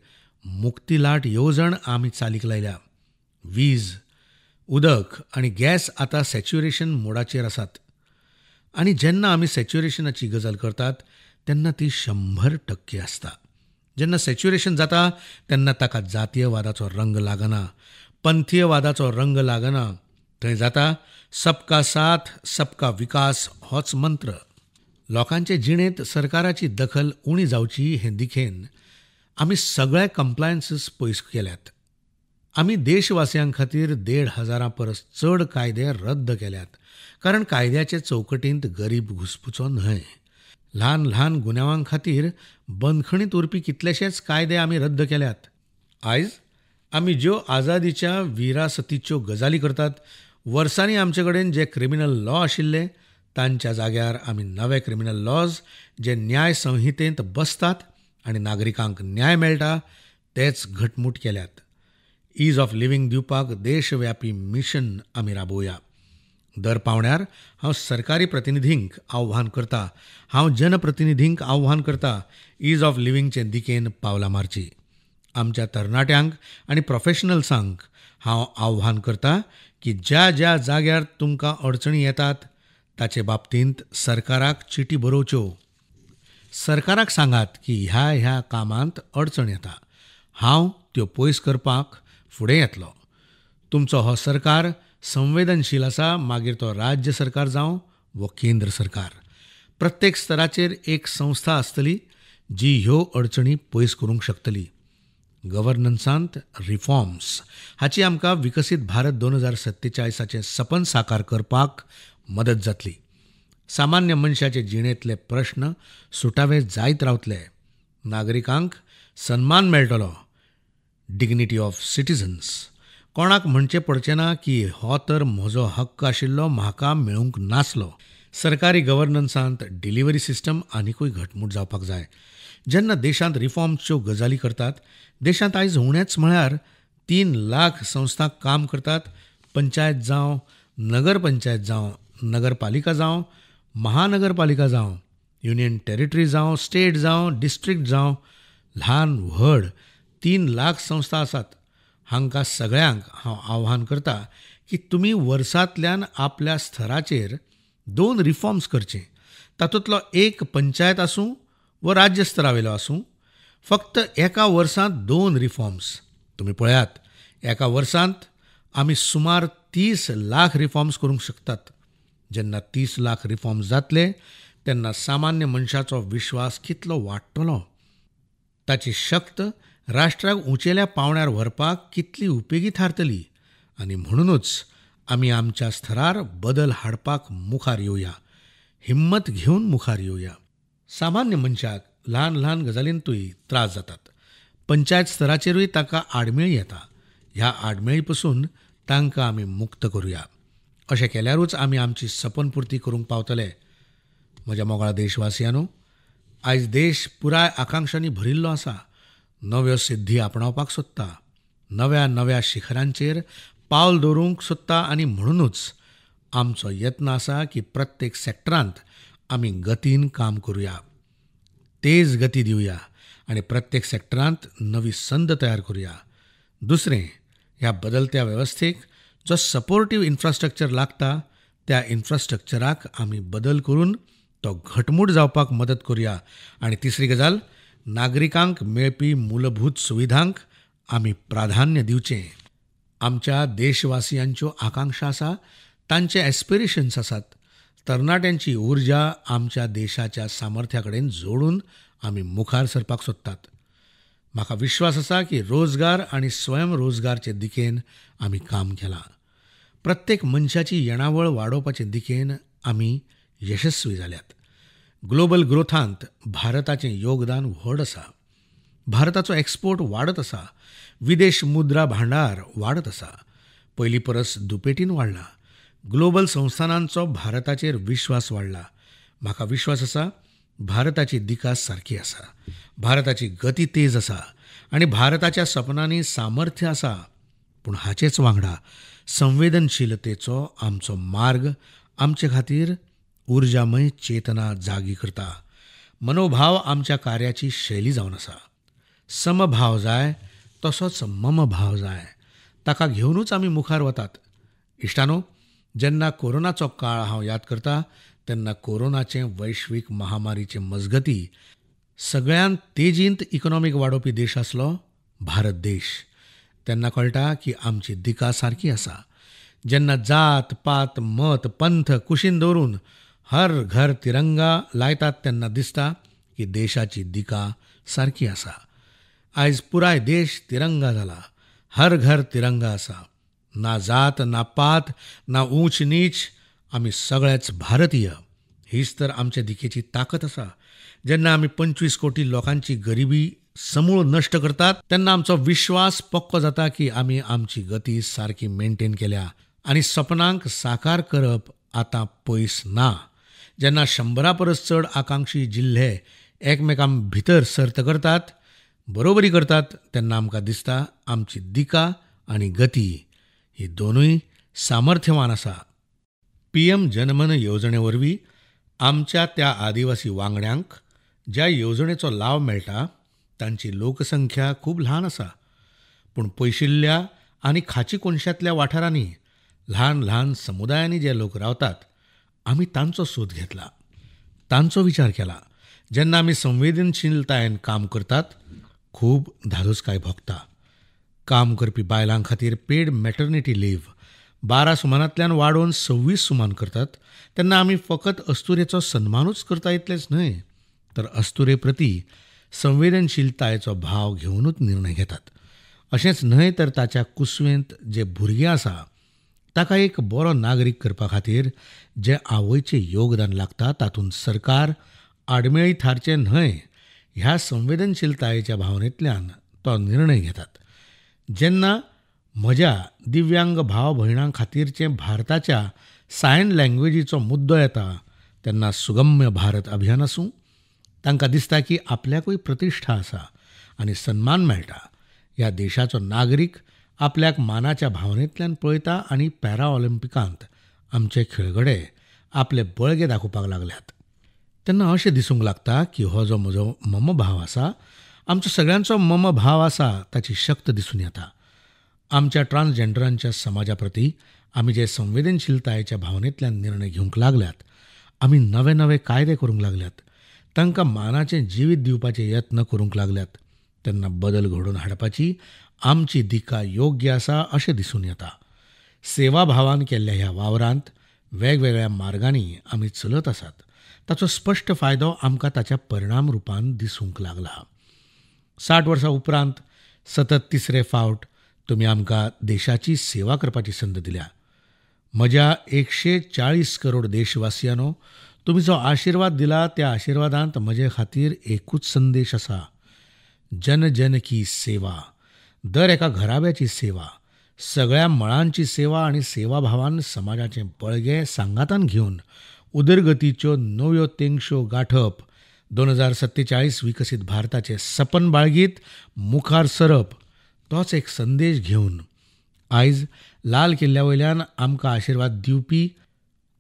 मुक्ती लाट येवजण आमी चालीक लायल्या. वीज, उदक आनी गॅस आतां सॅच्युरेशन मोडाचेर आसात आनी जेन्ना आमी सॅच्युरेशनाची गजाल करतात तेन्ना ती 100% आसता. जेन्ना सॅच्युरेशन जाता तेन्ना ताका जातीयवादाचो रंग लागना, पंथीयवादाचो रंग लागना. थंय जाता सबका साथ सबका विकास होच मंत्र. लोकांचे जिणेंत सरकाराची दखल उणी जावची हे दिखेन आमी सगळे कंप्लायन्सीस पयस केल्यात. आमी देशवासियां खातीर 1,500 परस चड कायदे रद्द केल्यात, कारण कायद्याचे चौकटींत गरीब घुसपुचो न्हय. ल्हान ल्हान गुन्यांवां खातीर बंदखणींत उरपी कितलेशेच कायदे आमी रद्द केल्यात. आयज आमी ज्यो आझादीच्या विरासतीच्यो गजाली करतात, वर्सांनी आमचे कडेन जे क्रिमिनल लॉ आशिल्ले तांच्या जाग्यार आमी नवे क्रिमिनल लॉज जे न्याय संहितेंत बसतात आनी नागरिकांक न्याय मेळटा तेच घटमूट केल्यात. ईज ऑफ लिव्हिंग दिवपाक देशव्यापी मिशन आमी राबोवया. दर पावण्यार हांव सरकारी प्रतिनिधींक आव्हान करता, हांव जनप्रतिनिधींक आव्हान करता, ईज ऑफ लिव्हिंगचे दिकेन पावलां मारची. आमच्या तरणाट्यांक आनी प्रोफेशनल्सांक हांव आव्हान करता की ज्या ज्या जाग्यार तुमकां अडचणी येतात ताचे बाबतींत सरकाराक चिटी बरोवच्यो. सरकाराक सांगात की ह्या ह्या कामांत अडचण येता, हांव त्यो पयस करपाक फुडें येतलो. तुमचो हो सरकार संवेदनशील आसा, मागीर तो राज्य सरकार जावं वा केंद्र सरकार. प्रत्येक स्तराचेर एक संस्था आसतली जी ह्यो अडचणी पयस करूंक शकतली. गव्हर्नन्सांत रिफॉर्म्स हाची आमकां विकसीत भारत 2047चें सपन साकार करपाक मदत जातली. सामान्य मनशाचे जिणेंतले प्रश्न सुटावे जायत रावतले, नागरिकांक सन्मान मेळटलो, डिग्निटी ऑफ सिटिझन्स. कोणाक म्हणचें पडचें ना की हो तर म्हजो हक्क आशिल्लो, म्हाका मेळूंक नासलो. सरकारी गव्हर्नन्सांत डिलिव्हरी सिस्टम आनिकूय घटमूट जावपाक जाय. जेन्ना देशांत रिफॉर्म्सच्यो गजाली करतात, देशांत आयज उणेच म्हळ्यार 3 लाख संस्था काम करतात. पंचायत जावं, नगरपंचायत जावं, नगरपालिका जावं, महानगरपालिका जावं, युनियन टेरिटरी जावं, स्टेट जावं, डिस्ट्रिक्ट जावं, ल्हान व्हड 3 लाख संस्था आसात. हांकां सगळ्यांक हांव आव्हान करता की तुमी वर्सांतल्यान आपल्या स्तराचेर 2 रिफॉर्म्स करचे. तातूंतलो एक पंचायत आसूं व राज्य स्तरावेलो आसूं, फक्त एका वर्सांत 2 रिफॉर्म्स. तुमी पळयात, एका वर्सांत आमी सुमार 30 लाख रिफॉर्म्स करूंक शकतात. जेन्ना 30 लाख रिफॉर्म्स जातले तेन्ना सामान्य मनशाचो विश्वास कितलो वाडटलो, ताची शक्त राष्ट्राक उंचेल्या पावंड्यार व्हरपाक कितली उपेगी थारतली. आनी म्हणुनूच आमी आमच्या स्तरार बदल हाडपाक मुखार येवया, हिम्मत घेवन मुखार येवया. सामान्य मनशाक ल्हान ल्हान गजालींतूय त्रास जातात. पंचायत स्तराचेरूय ताका आडमेळी येता. ह्या आडमेळी पसून तांकां आमी मुक्त करुया. अशें केल्यारूच आमी आमची सपनपुर्ती करूंक पावतले. म्हज्या मोगाळ देशवासियांनो, आयज देश पुराय आकांक्षांनी भरिल्लो आसा. नव्यो सिद्धी आपणावपाक सोदता, नव्या नव्या शिखरांचेर पावल दवरूंक सोदता. आनी म्हणुनूच आमचो यत्न आसा की प्रत्येक सेक्टरांत आमी गतीन काम करुया, तेज गती दिवया आनी प्रत्येक सेक्टरांत नवी संद तयार करुया. दुसरें, ह्या बदलत्या वेवस्थेक जो सपोर्टीव इन्फ्रास्ट्रक्चर लागता त्या इन्फ्रास्ट्रक्चराक आमी बदल करून तो घटमूट जावपाक मदत करुया. आनी तिसरी गजाल, नागरिकांक मेळपी मूलभूत सुविधांक आमी प्राधान्य दिवचें. आमच्या देशवासियांच्यो आकांक्षा आसा, तांचे एस्पिरेशन्स आसात. तरणाट्यांची उर्जा आमच्या देशाच्या सामर्थ्या कडेन जोडून आमी मुखार सरपाक सोदतात. म्हाका विश्वास आसा की रोजगार आनी स्वयंरोजगारचे दिकेन आमी काम केलां. प्रत्येक मनशाची येणावळ वाडोवपाचे दिकेन आमी यशस्वी जाल्यात. ग्लोबल ग्रोथांत भारताचें योगदान व्हड आसा. भारताचो एक्सपोर्ट वाडत आसा. विदेश मुद्रा भांडार वाडत आसा, पयलीं परस दुपेटीन वाडला. ग्लोबल संस्थानांचो भारताचेर विश्वास वाडला. म्हाका विश्वास आसा भारताची दिका सारकी आसा, भारताची गती तेज आसा आनी भारताच्या सपनांनी सामर्थ्य आसा. पूण हाचेच वांगडा संवेदनशीलतेचो आमचो मार्ग आमचे खातीर उर्जामय चेतना जागी करता. मनोभाव आमच्या कार्याची शैली जावन आसा. समभाव जाय तसोच ममभाव जाय, ताका घेवनूच आमी मुखार वतात. इश्टानो, जेन्ना कोरोनाचो काळ हांव याद करता तेन्ना कोरोनाचे वैश्वीक महामारीचे मजगती सगळ्यांत तेजींत इकॉनॉमीक वाडोवपी देश आसलो भारत देश. तेन्ना कळटा की आमची दिका सारकी आसा. जेन्ना जात पात मत पंथ कुशीन दवरून हर घर तिरंगा लायतात तेन्ना दिसता की देशाची दिका सारकी आसा. आयज पुराय देश तिरंगा जाला, हर घर तिरंगा आसा. ना जात ना पात ना ऊंच नीच, आमी सगळेच भारतीय. हीच तर आमच्या दिकेची ताकद आसा. जेन्ना आमी 25 कोटी लोकांची गरिबी समूळ नश्ट करतात तेन्ना आमचो विश्वास पक्को जाता की आमी आमची गती सारकी मेंटेन केल्या आनी सपनांक साकार करप आतां पयस ना. जेन्ना 100 परस चड आकांक्षी जिल्हे एकमेकां भितर सर्त करतात, बरोबरी करतात, तेन्ना आमकां दिसता आमची दिका आनी गती ही दोनूय सामर्थ्यवान आसा. पीएम जनमन येवजणे वरवीं आमच्या त्या आदिवासी वांगड्यांक ज्या येवजणेचो लाव मेळटा तांची लोकसंख्या खूब ल्हान आसा, पूण पयशिल्ल्या आनी खाची कोनशांतल्या वाठारांनी ल्हान ल्हान समुदायांनी जे लोक रावतात आमी तांचो सोद घेतला, तांचो विचार केला. जेन्ना आमी संवेदनशीलतायेन काम करतात खूब धादोसकाय भोगता. काम करपी बायलां खातीर पेड मॅटर्निटी लीव 12 सुमानांतल्यान वाडोवन 26 सुमान करतात तेन्ना आमी फकत अस्तुरेचो सन्मानूच करता इतलेंच न्हय तर अस्तुरे प्रती संवेदनशीलतायेचो भाव घेवनूच निर्णय घेतात. अशेंच न्हय तर ताच्या कुसवेंत जे भुरगें आसा ताका एक बरो नागरीक करपा खातीर जें आवयचें योगदान लागता तातूंत सरकार आडमेळी थारचें न्हय ह्या संवेदनशीलतायेच्या भावनेंतल्यान तो निर्णय घेतात. जेन्ना म्हज्या दिव्यांग भाव भयणां खातीरचें भारताच्या सायन लँग्वेजीचो मुद्दो येता तेन्ना सुगम्य भारत अभियान आसूं, तांकां दिसता की आपल्याकूय प्रतिश्ठा आसा आनी सन्मान मेळटा. ह्या देशाचो नागरीक आपल्याक मानाच्या भावनेंतल्यान पळयता आनी पॅरा ऑलिम्पिकांत आमचे खेळगडे आपले बळगे दाखोवपाक लागल्यात तेन्ना अशें दिसूंक लागता की हो जो म्हजो ममभाव आसा, आमचो सगळ्यांचो ममभाव आसा, ताची शक्त दिसून येता. आमच्या ट्रान्सजेंडरांच्या समाजा प्रती आमी जे संवेदनशीलतायेच्या भावनेंतल्यान निर्णय घेवंक लागल्यात, आमी नवे नवे कायदे करूंक लागल्यात, तांकां मानाचें जिवीत दिवपाचे यत्न करूंक लागल्यात, तेन्ना बदल घडोवन हाडपाची आमची दिका योग्य आसा अशें दिसून येता. सेवाभावान केल्ल्या ह्या वावरांत वेगवेगळ्या मार्गांनी आमी चलत आसात. ताचो स्पश्ट फायदो आमकां ताच्या परिणाम रुपान दिसूंक लागला. 60 वर्सां उपरांत सतत तिसरे फावट तुमी आमकां देशाची सेवा करपाची संद दिल्या. म्हज्या 140 करोड देशवासियांनो, तुमी जो आशिर्वाद दिला त्या आशिर्वादांत म्हजे खातीर एकूच संदेश आसा, जन जन की सेवा, दर एका घराब्याची सेवा, सगळ्या मळांची सेवा आनी सेवाभावान समाजाचें बळगें सांगातान घेवन उदरगतीच्यो नव्यो तेंगश्यो गांठप, 2047 विकसीत भारताचें सपन बाळगीत मुखार सरप, तोच एक संदेश घेवन आयज लाल किल्ल्या वयल्यान आमकां आशिर्वाद दिवपी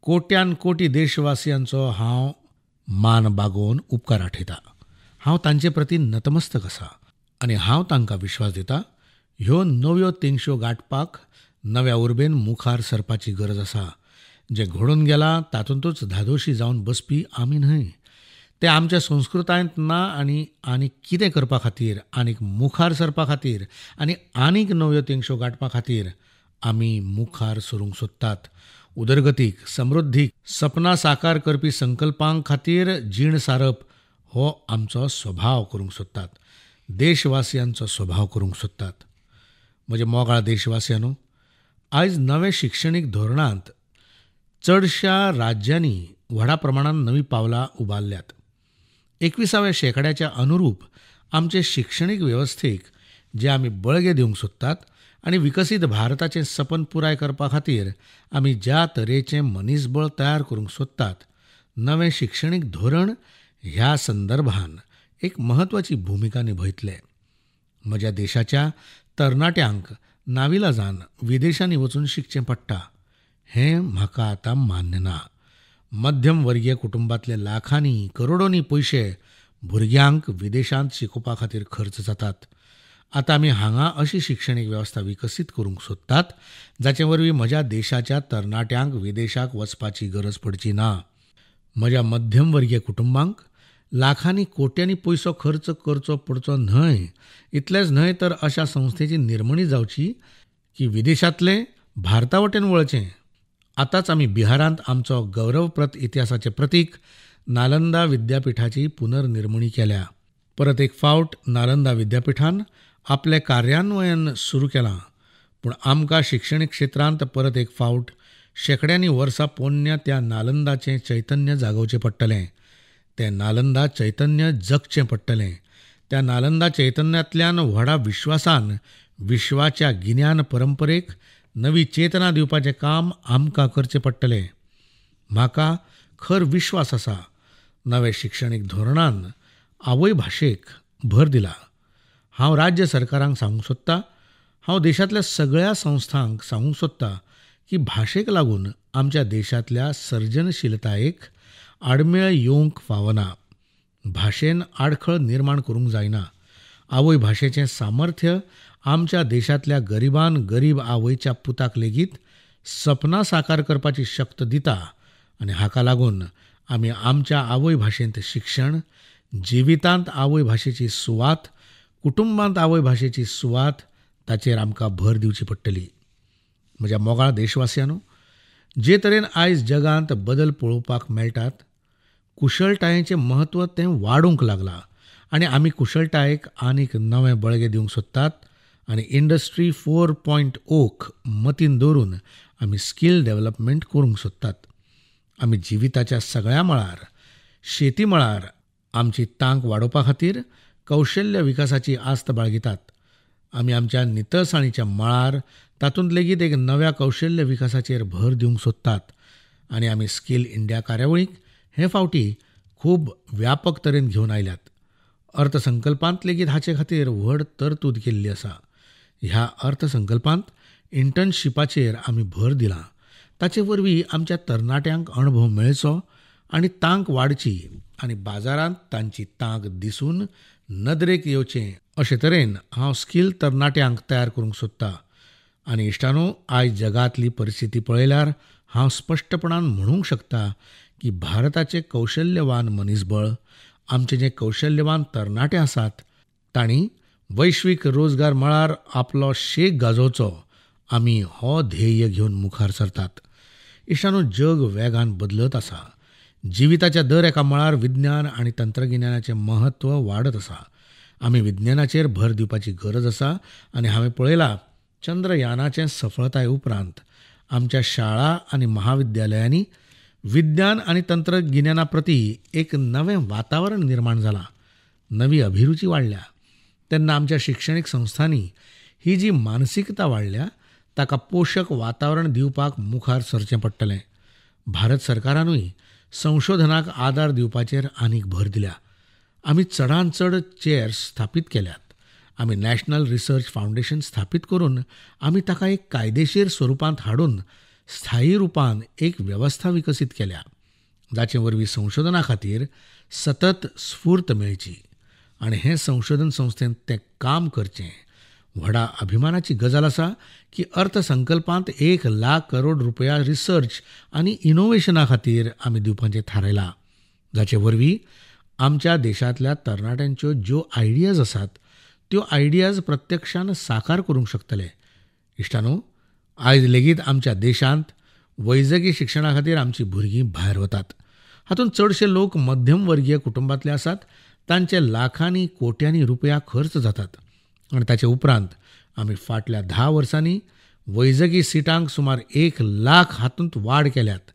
कोट्यान कोटी देशवासियांचो हांव मान बागोवन उपकार आठयता. हांव तांचे प्रती नतमस्तक आसा आनी हांव तांकां विश्वास दिता, ह्यो नव्यो तेंगश्यो गांठपाक नव्या उर्बेन मुखार सरपाची गरज आसा. जें घडून गेलां तातूंतच धादोशी जावन बसपी आमी न्हय, तें आमच्या संस्कृतायेंत ना आनी आनीक कितें करपा खातीर, आनीक मुखार सरपा खातीर आनी आनीक नव्यो तेंगश्यो गांठपा खातीर आमी मुखार सरूंक सोदतात. उदरगतीक, समृद्धीक, सपनां साकार करपी संकल्पां खातीर जीण सारप हो आमचो स्वभाव करूंक सोदतात, देशवासियांचो स्वभाव करूंक सोदतात. म्हजे मोगाळ देशवासियांनो, आयज नवे शिक्षणीक धोरणांत चडश्या राज्यांनी व्हडा प्रमाणान नवीं पावलां उबारल्यात. 21व्या शेंकड्याच्या अनुरूप आमचे शिक्षणीक वेवस्थेक जे आमी बळगें दिवंक सोदतात आनी विकसीत भारताचें सपन पुराय करपा खातीर आमी ज्या तरेचें मनीसबळ तयार करूंक सोदतात, नवें शिक्षणीक धोरण ह्या संदर्भान एक म्हत्वाची भुमिका निभयतलें. म्हज्या देशाच्या तरणाट्यांक नाविलाजान विदेशांनी वचून शिकचें पडटा हें म्हाका आतां मान्य ना. मध्यम वर्गीय कुटुंबांतले लाखांनी करोडोंनी पयशे भुरग्यांक विदेशांत शिकोवपा खातीर खर्च जातात. आतां आमी हांगा अशी शिक्षणीक वेवस्था विकसीत करूंक सोदतात जाचे वरवीं म्हज्या देशाच्या तरणाट्यांक विदेशाक वचपाची गरज पडची ना. म्हज्या मध्यम वर्गीय कुटुंबांक लाखांनी कोट्यांनी पयसो खर्च करचो पडचो न्हय. इतलेंच न्हय तर अशा संस्थेची निर्मणी जावची की विदेशांतलें भारता वटेन वळचें. आतांच आमी बिहारांत आमचो गौरवप्रत इतिहासाचें प्रतीक नालंदा विद्यापिठाची पुनर्निर्मणी केल्या. परत एक फावट नालंदा विद्यापिठान आपलें कार्यान्वयन सुरू केलां, पूण आमकां शिक्षणीक क्षेत्रांत परत एक फावट शेंकड्यांनी वर्सां पोन्न्या त्या नालंदाचें चैतन्य जागोवचें पडटलें, तें नालंदा चैतन्य जगचें पडटलें. त्या नालंदा चैतन्यांतल्यान व्हडा विश्वासान विश्वाच्या गिन्यान परंपरेक नवी चेतना दिवपाचें काम आमकां करचें पडटलें. म्हाका खर विश्वास आसा, नवे शिक्षणीक धोरणान आवयभाशेक भर दिला. हांव राज्य सरकारांक सांगूंक सोदता, हांव देशांतल्या सगळ्या संस्थांक सांगूंक सोदता की भाशेक लागून आमच्या देशांतल्या सर्जनशीलतायेक आडमेळ येवंक फावना. भाशेन आडखळ निर्माण करूंक जायना. आवयभाशेचें सामर्थ्य आमच्या देशांतल्या गरिबान गरीब आवयच्या पुताक लेगीत सपनां साकार करपाची शक्त दिता आनी हाका लागून आमी आमच्या आवयभाशेंत शिक्षण, जिवितांत आवयभाशेची सुवात, कुटुंबांत आवयभाशेची सुवात ताचेर आमकां भर दिवची पडटली. म्हज्या मोगाळ देशवासियांनो, जे तरेन आयज जगांत बदल पळोवपाक मेळटात, कुशळटायेचें म्हत्व तें वाडूंक लागलां आनी आमी कुशळटायेक आनीक नवें बळगें दिवंक सोदतात आनी इंडस्ट्री 4.0 मतीन दवरून आमी स्कील डेव्हलपमेंट करूंक सोदतात. आमी जिविताच्या सगळ्या मळार, शेती मळार आमची तांक वाडोवपा खातीर कौशल्य विकासाची आस्त बाळगितात. आमी आमच्या नितळसाणीच्या मळार तातूंत लेगीत एक नव्या कौशल्य विकासाचेर भर दिवंक सोदतात आनी आमी स्कील इंडिया कार्यावळीक हे फावटी खूब व्यापक तरेन घेवन आयल्यात. अर्थसंकल्पांत लेगीत हाचे खातीर व्हड तरतूद केल्ली आसा. ह्या अर्थसंकल्पांत इंटर्नशिपाचेर आमी भर दिला. ताचे वरवीं आमच्या तरणाट्यांक अणभव मेळचो आनी तांक वाडची आनी बाजारांत तांची तांक दिसून नदरेक येवचें अशे तरेन हांव स्कील तरणाट्यांक तयार करूंक सोदता. आनी इश्टांनो, आयज जगांतली परिस्थिती पळयल्यार हांव स्पश्टपणान म्हणूंक शकता की भारताचे कौशल्यवान मनीसबळ, आमचे जे कौशल्यवान तरणाटे आसात तांणी वैश्वीक रोजगार मळार आपलो शेक गाजोवचो, आमी हो ध्येय घेवन मुखार सरतात. इश्टांनो, जग वेगान बदलत आसा. जिविताच्या दर एका मळार विज्ञान आनी तंत्रगिन्यानाचें म्हत्व वाडत आसा. आमी विज्ञानाचेर भर दिवपाची गरज आसा आनी हांवें पळयलां चंद्रयानाचे सफळताये उपरांत आमच्या शाळा आनी महाविद्यालयांनी विज्ञान आनी तंत्रगिन्याना प्रती एक नवें वातावरण निर्माण जालां, नवी अभिरुची वाडल्या. तेन्ना आमच्या शिक्षणीक संस्थांनी ही जी मानसिकता वाडल्या ताका पोशक वातावरण दिवपाक मुखार सरचें पडटलें. भारत सरकारानूय संशोधनाक आदार दिवपाचेर आनीक भर दिल्या. आमी चडांत चड चेअर्स स्थापीत केल्यात. आमी नॅशनल रिसर्च फावंडेशन स्थापीत करून आमी ताका एक कायदेशीर स्वरुपांत हाडून स्थायी रुपान एक वेवस्था विकसीत केल्या, जाचे वरवीं संशोधना खातीर सतत स्फूर्त मेळची आनी हे संशोधन संस्थेन तें काम करचें. व्हडा अभिमानाची गजाल आसा की अर्थसंकल्पांत 1 लाख करोड रुपया रिसर्च आनी इनोव्हेशना खातीर आमी दिवपाचें थारायलां, जाचे वरवीं आमच्या देशांतल्या तरणाट्यांच्यो ज्यो आयडियाज आसात त्यो आयडियाज प्रत्यक्षान साकार करूंक शकतले. इश्टांनो, आयज लेगीत आमच्या देशांत वैजकी शिक्षणा खातीर आमची भुरगीं भायर वतात. हातूंत चडशे लोक मध्यमवर्गीय कुटुंबांतले आसात. तांचे लाखांनी कोट्यांनी रुपया खर्च जातात आनी ताचे उपरांत आमी फाटल्या 10 वर्सांनी वैजकी सिटांक सुमार 1 लाख हातूंत वाड केल्यात.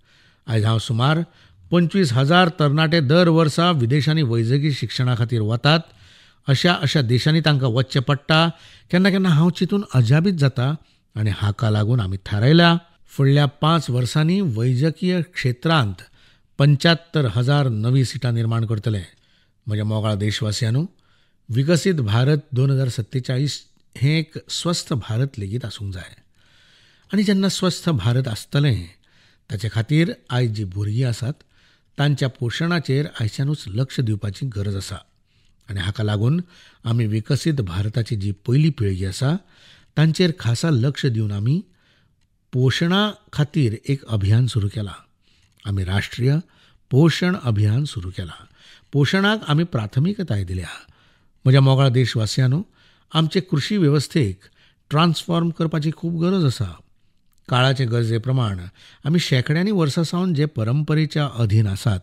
आयज हांव सुमार 25,000 तरणाटे दर वर्सा विदेशांनी वैजकी शिक्षणा खातीर वतात. अशा अशा देशांनी तांकां वचचें पडटा. केन्ना केन्ना हांव चिंतून अजाबीत जाता आनी हाका लागून आमी थारायल्या फुडल्या 5 वर्सांनी वैजकीय क्षेत्रांत 75,000 नवी सिटां निर्माण करतले. म्हज्या मोगाळ देशवासियांनो, विकसीत भारत 2047 हें एक स्वस्थ भारत लेगीत आसूंक जाय. आनी जेन्ना स्वस्थ भारत आसतलें ताचे खातीर आयज जी भुरगीं आसात तांच्या पोशणाचेर आयच्यानूच लक्ष दिवपाची गरज आसा. आनी हाका लागून आमी विकसीत भारताची जी पयली पिळगी आसा तांचेर खासा लक्ष दिवन आमी पोशणा खातीर एक अभियान सुरू केलां. आमी राष्ट्रीय पोशण अभियान सुरू केलां. पोशणाक आमी प्राथमिकताय दिल्या. म्हज्या मोगाळ देशवासियांनो, आमचे कृशी वेवस्थेक ट्रान्सफॉर्म करपाची खूब गरज आसा. काळाचे गरजे प्रमाण आमी शेंकड्यांनी वर्सां सावन जे परंपरेच्या अधीन आसात,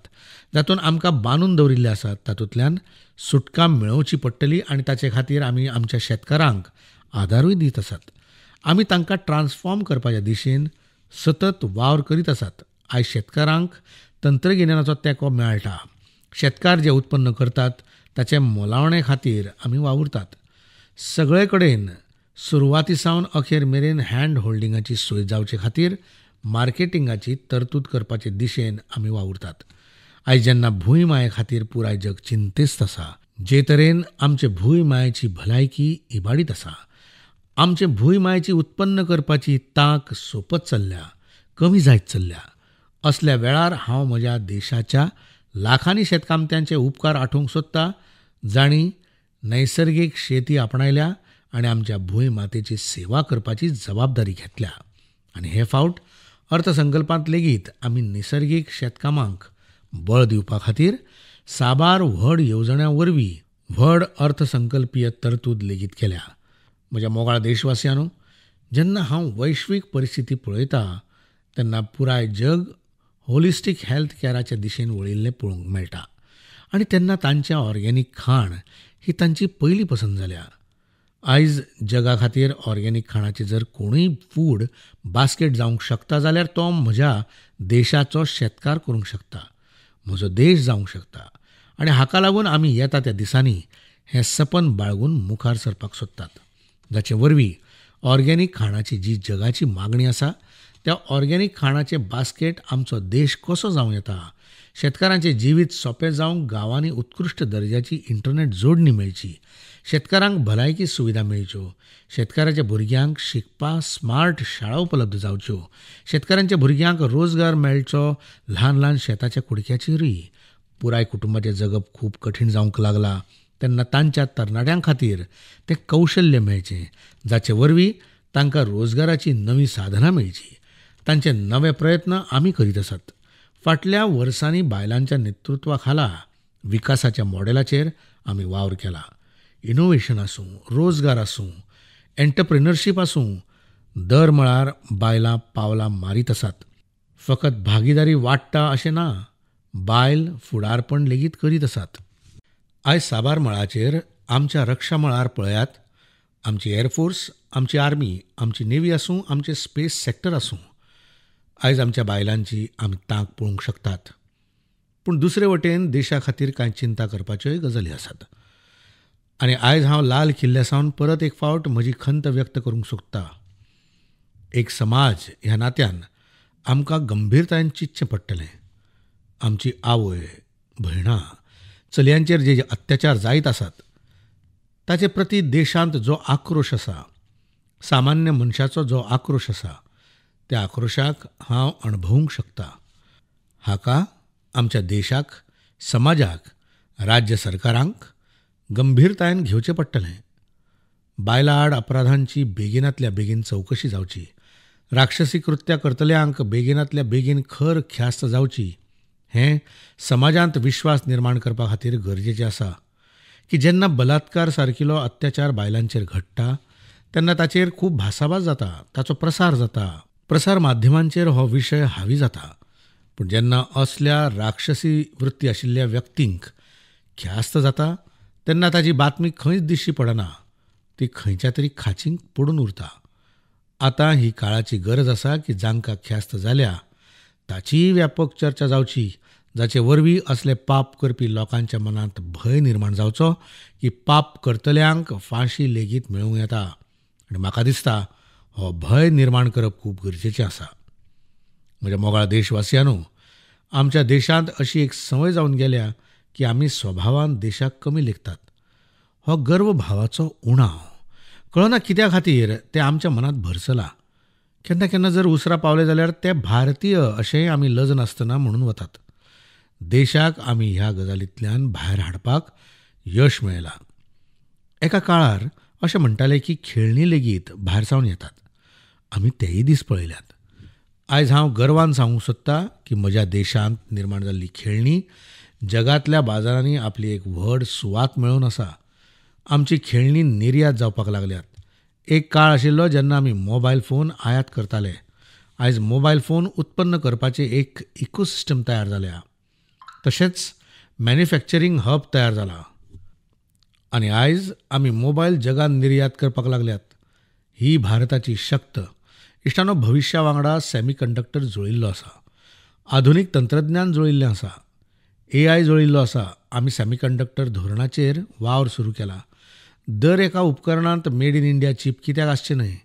जातून आमकां बांदून दवरिल्ले आसात, तातूंतल्यान सुटका मेळोवची पडटली आनी ताचे खातीर आमी आमच्या शेतकारांक आदारूय दीत आसात. आमी तांकां ट्रान्सफॉर्म करपाच्या दिशेन सतत वावर करीत आसात. आयज शेतकारांक तंत्रगिन्यानाचो तेंको मेळटा. शेतकार जे उत्पन्न करतात ताचे मोलावणे खातीर आमी वावुरतात. सगळे कडेन सुरवाती सावन अखेर मेरेन हँड होल्डिंगाची सोय जावचे खातीर मार्केटिंगाची तरतूद करपाचे दिशेन आमी वावुरतात. आयज जेन्ना भूंय माये खातीर पुराय जग चिंतेस्त आसा, जे तरेन आमचे भूंय मायेची भलायकी इबाडीत आसा, आमचे भूंय मायेची उत्पन्न करपाची तांक सोंपत चल्ल्या, कमी जायत चल्ल्या, असल्या वेळार हांव म्हज्या देशाच्या लाखांनी शेतकामत्यांचे उपकार आठोवंक सोदता, जांणी नैसर्गीक शेती आपणायल्या आनी आमच्या भूंय मातेची सेवा करपाची जबाबदारी घेतल्या. आनी हे फावट अर्थसंकल्पांत लेगीत आमी निसर्गीक शेतकामांक बळ दिवपा खातीर साबार व्हड येवजण्यां वरवीं व्हड अर्थसंकल्पीय तरतूद लेगीत केल्या. म्हज्या मोगाळ देशवासियांनो, जेन्ना हांव वैश्वीक परिस्थिती पळयता तेन्ना पुराय जग होलिस्टीक हेल्थ कॅराच्या दिशेन वळिल्लें पळोवंक मेळटा आनी तेन्ना तांचें ऑर्गेनीक खाण ही तांची पयली पसंत जाल्या. आयज जगा खातीर ऑर्गेनीक खाणाचे जर कोणूय फूड बास्केट जावंक शकता जाल्यार तो म्हज्या देशाचो शेतकार करूंक शकता, म्हजो देश जावंक शकता. आनी हाका लागून आमी येता त्या दिसांनी हें सपन बाळगून मुखार सरपाक सोदतात, जाचे वरवीं ऑर्गेनीक खाणाची जी जगाची मागणी आसा त्या ऑर्गेनीक खाणाचें बास्केट आमचो देश कसो जावं येता, शेतकारांचें जिवीत सोंपें जावंक गांवांनी उत्कृश्ट दर्जाची इंटरनेट जोडणी मेळची, शेतकारांक भलायकी सुविधा मेळच्यो, शेतकाराच्या भुरग्यांक शिकपाक स्मार्ट शाळा उपलब्ध जावच्यो, शेतकारांच्या भुरग्यांक रोजगार मेळचो, ल्हान ल्हान शेताच्या कुडक्याचेरूय. पुराय कुटुंबाचें जगप खूब कठीण जावंक लागलां तेन्ना तांच्या तरणाट्यां खातीर तें कौशल्य मेळचें, जाचे वरवीं तांकां रोजगाराची नवी साधनां मेळची, तांचे नवे प्रयत्न आमी करीत आसात. फाटल्या वर्सांनी बायलांच्या नेतृत्वा खाला विकासाच्या मॉडेलाचेर आमी वावर केला. इनोव्हेशन आसूं, रोजगार आसूं, एंटरप्रिनरशीप आसूं, दर मळार बायलां पावलां मारीत आसात. फकत भागीदारी वाडटा अशें ना, बायल फुडारपण लेगीत करीत आसात. आयज साबार मळाचेर आमच्या रक्षा मळार पळयात, आमची एअरफोर्स, आमची आर्मी, आमची नेव्ही आसूं, आमचें स्पेस सेक्टर आसूं, आयज आमच्या बायलांची आमी तांक पळोवंक शकतात. पूण दुसरे वटेन देशा खातीर कांय चिंता करपाच्योय गजाली आसात. आनी आयज हांव लाल किल्ल्या सावन परत एक फावट म्हजी खंत व्यक्त करूंक सोदता. एक समाज ह्या नात्यान आमकां गंभीरतायेन चिंतचें पडटलें. आमची आवय, भयणां, चलयांचेर जे अत्याचार जायत आसात ताचे प्रती देशांत जो आक्रोश आसा, सामान्य मनशाचो जो आक्रोश आसा, त्या आक्रोशाक हांव अणभवूंक शकता. हाका आमच्या देशाक, समाजाक, राज्य सरकारांक गंभीरतायेन घेवचें पडटलें. बायलां आड अपराधांची बेगिनांतल्या बेगीन चवकशी जावची, राक्षसी कृत्यां करतल्यांक बेगिनांतल्या बेगीन खर ख्यास्त जावची, हें समाजांत विश्वास निर्माण करपा खातीर गरजेचें आसा. की जेन्ना बलात्कार सारकिलो अत्याचार बायलांचेर घडटा तेन्ना ताचेर खूब भासाभास जाता, ताचो प्रसार जाता, प्रसार माध्यमांचेर हो विशय हावी जाता. पूण जेन्ना असल्या राक्षसी वृत्ती आशिल्ल्या व्यक्तींक ख्यास्त जाता तेन्ना ताची बातमी खंयच दिश्टी पडना, ती खंयच्या तरी खाचींक पडून उरता. आतां ही काळाची गरज आसा की जांकां ख्यास्त जाल्या ताचीय व्यापक चर्चा जावची, जाचे वरवीं असले पाप करपी लोकांच्या मनांत भंय निर्माण जावचो की पाप करतल्यांक फांशी लेगीत मेळूं येता. आनी म्हाका दिसता हो भंय निर्माण करप खूब गरजेचें आसा. म्हज्या मोगाळ देशवासियांनो, आमच्या देशांत अशी एक संवय जावन गेल्या की आमी स्वभावान देशाक कमी लेखतात. हो गर्व भावाचो उणाव कळना कित्या खातीर तें आमच्या मनांत भरसला. केन्ना केन्ना जर उसरा पावले जाल्यार ते भारतीय अशेंय आमी लजनासतना म्हणून वतात. देशाक आमी ह्या गजालींतल्यान भायर हाडपाक यश मेळ्ळां. एका काळार अशें म्हणटाले की खेळणी लेगीत भायर सावन येतात, आमी तेय दीस पळयल्यात. आयज हांव गर्वान सांगूंक सोदता की म्हज्या देशांत निर्माण जाल्ली खेळणी जगांतल्या बाजारांनी आपली एक व्हड सुवात मेळोवन आसा. आमची खेळणी निर्यात जावपाक लागल्यात. एक काळ आशिल्लो जेन्ना आमी मोबायल फोन आयात करताले. आयज मोबायल फोन उत्पन्न करपाचें एक इकोसिस्टम तयार जाल्या, तशेंच मॅन्युफॅक्चरींग हब तयार जाला आनी आयज आमी मोबायल जगान निर्यात करपाक लागल्यात. ही भारताची शक्त. इश्टानो, भविश्या वांगडा सेमीकंडक्टर जुळिल्लो आसा, आधुनीक तंत्रज्ञान जुळिल्लें आसा, AI जुळिल्लो आसा. आमी सेमीकंडक्टर धोरणाचेर वावर सुरू केला. दर एका उपकरणांत मेड इन इंडिया चीप कित्याक आसचें न्हय?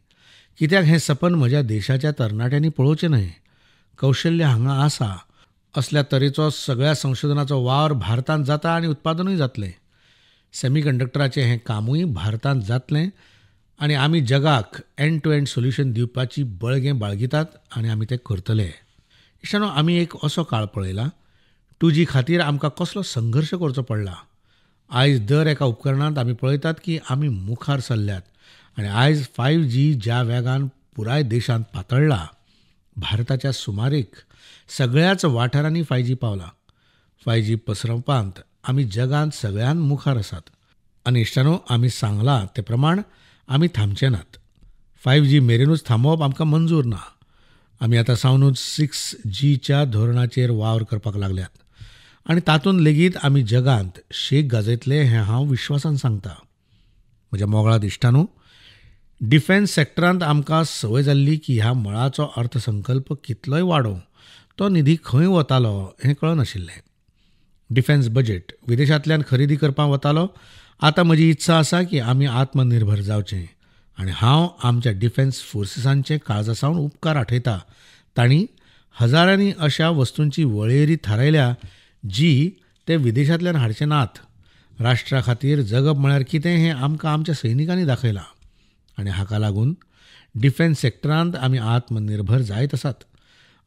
कित्याक हें सपन म्हज्या देशाच्या तरणाट्यांनी पळोवचें न्हय? कौशल्य हांगा आसा. असल्या तरेचो सगळ्या संशोधनाचो वावर भारतांत जाता आनी उत्पादनूय जातलें. सेमीकंडक्टराचें हें कामूय भारतांत जातलें आनी आमी जगाक एंड टू एंड सोल्युशन दिवपाची बळगें बाळगितात आनी आमी तें करतले. इश्टानो, आमी एक असो काळ पळयला 2G खातीर आमकां कसलो संघर्श करचो पडला. आयज दर एका उपकरणांत आमी पळयतात की आमी मुखार सरल्यात आनी आयज 5G ज्या वेगान पुराय देशांत पातळ्ळा, भारताच्या सुमारेक सगळ्याच वाठारांनी 5G पावला. 5G पसरवपांत आमी जगांत सगळ्यांत मुखार आसात आनी इश्टानो, आमी सांगलां ते प्रमाण आमी थांबचे नात. 5G मेरेनूच थांबोवप आमकां मंजूर ना. आमी आतां सावनूच 6Gच्या धोरणाचेर वावर करपाक लागल्यात आनी तातूंत लेगीत आमी जगांत शेक गाजयतले हें हांव विश्वासान सांगता. म्हज्या मोगळा इश्टानो, डिफेन्स सेक्टरांत आमकां संवय जाल्ली की ह्या मळाचो अर्थसंकल्प कितलोय वाडोवं, तो निधी खंय वतालो हें कळनाशिल्लें. डिफेन्स बजेट विदेशांतल्यान खरेदी करपाक वतालो. आतां म्हजी इत्सा आसा की आमी आत्मनिर्भर जावचें आनी हांव आमच्या डिफेन्स फोर्सिसांचे काळजा सावन उपकार आठयता. तांणी हजारांनी अशा वस्तूंची वळेरी थारायल्या जी ते विदेशांतल्यान हाडचे नात. राष्ट्रा खातीर जगप म्हळ्यार कितें हें आमकां आमच्या सैनिकांनी दाखयलां आनी हाका लागून डिफेन्स सेक्टरांत आमी आत्मनिर्भर जायत आसात.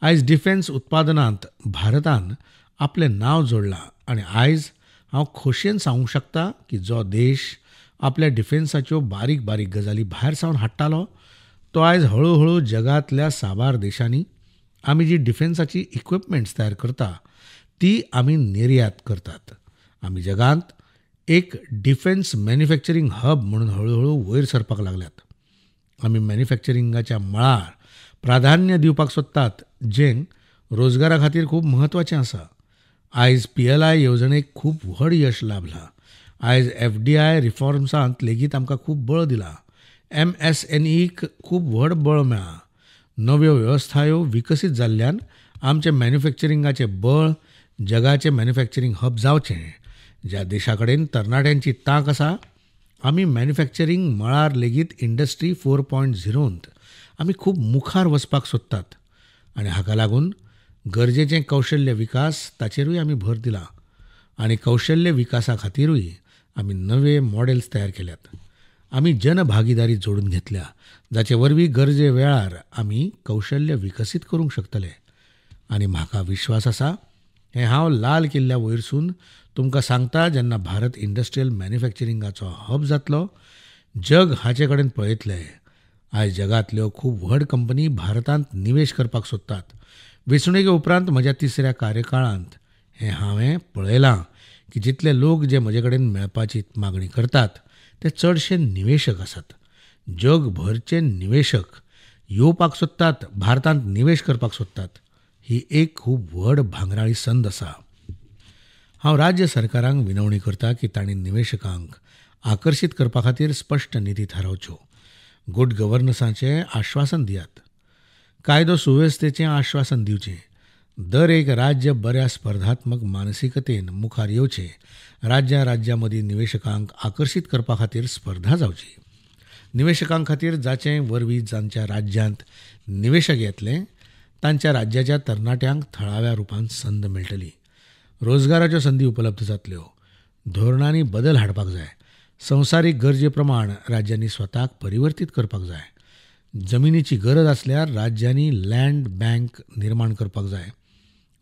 आयज डिफेन्स उत्पादनांत भारतान आपलें नांव जोडलां आनी आयज हांव खोशयेन सांगूंक शकता की जो देश आपल्या डिफेन्साच्यो बारीक बारीक गजाली भायर सावन हाडटालो तो आयज हळुहळू जगांतल्या साबार देशांनी आमी जी डिफेन्साची इक्विपमेंट्स तयार करता ती आमी निर्यात करतात. आमी जगांत एक डिफेन्स मॅन्युफॅक्चरींग हब म्हणून हळुहळू वयर सरपाक लागल्यात. आमी मॅन्युफॅक्चरिंगाच्या मळार प्राधान्य दिवपाक सोदतात, जें रोजगारा खातीर खूब म्हत्वाचें आसा. आयज PLI येवजणेक खूब व्हड यश लाभलां. आयज FDI रिफॉर्म्सांत लेगीत आमकां खूब बळ दिलां. MSNEक खूब व्हड बळ मेळ्ळां. नव्यो वेवस्थायो विकसीत जाल्ल्यान आमचें मॅन्युफॅक्चरिंगाचें बळ जगाचें मॅन्युफॅक्चरींग हब जावचें. ज्या देशा कडेन तरणाट्यांची तांक आसा, आमी मॅन्युफॅक्चरींग मळार लेगीत इंडस्ट्री 4.0 आमी खूब मुखार वचपाक सोदतात आनी हाका लागून गरजेचें कौशल्य विकास ताचेरूय आमी भर दिला आनी कौशल्य विकासा खातीरूय आमी नवे मॉडेल्स तयार केल्यात. आमी जनभागीदारी जोडून घेतल्या, जाचे वरवीं गरजे वेळार आमी कौशल्य विकसीत करूंक शकतले. आनी म्हाका विश्वास आसा, हें हांव लाल किल्ल्या वयरसून तुमकां सांगता, जेन्ना भारत इंडस्ट्रियल मॅन्युफॅक्चरिंगाचो हब जातलो, जग हाचे कडेन पळयतलें. आयज जगांतल्यो खूब व्हड कंपनी भारतांत निवेश करपाक सोदतात. वेंचणुके उपरांत म्हज्या तिसऱ्या कार्यकाळांत हें हांवें पळयलां की जितले लोक जे म्हजे कडेन मेळपाची मागणी करतात ते चडशे निवेशक आसात. जगभरचे निवेशक येवपाक सोदतात, भारतांत निवेश करपाक सोदतात. ही एक खूब व्हड भांगराळी संद आसा. हांव राज्य सरकारांक विनवणी करता की तांणी निवेशकांक आकर्शीत करपा खातीर स्पश्ट निती थारावच्यो. गुड गव्हर्नन्साचें आश्वासन दियात, कायदो सुवेवस्थेचें आश्वासन दिवचें. दर एक राज्य बऱ्या स्पर्धात्मक मानसिकतेन मुखार येवचें. राज्यां राज्यां मदीं निवेशकांक आकर्शीत करपा खातीर स्पर्धा जावची. निवेशकां खातीर जाचे वरवीं जांच्या राज्यांत निवेशक येतले तांच्या राज्याच्या तरणाट्यांक थळाव्या रुपान संद मेळटली. रोजगाराच्यो संदी उपलब्ध जातल्यो. धोरणांनी बदल हाडपाक जाय. संवसारीक गरजे प्रमाण राज्यांनी स्वताक परिवर्तीत करपाक जाय. जमिनीची गरज आसल्यार राज्यांनी लँड बँक निर्माण करपाक जाय.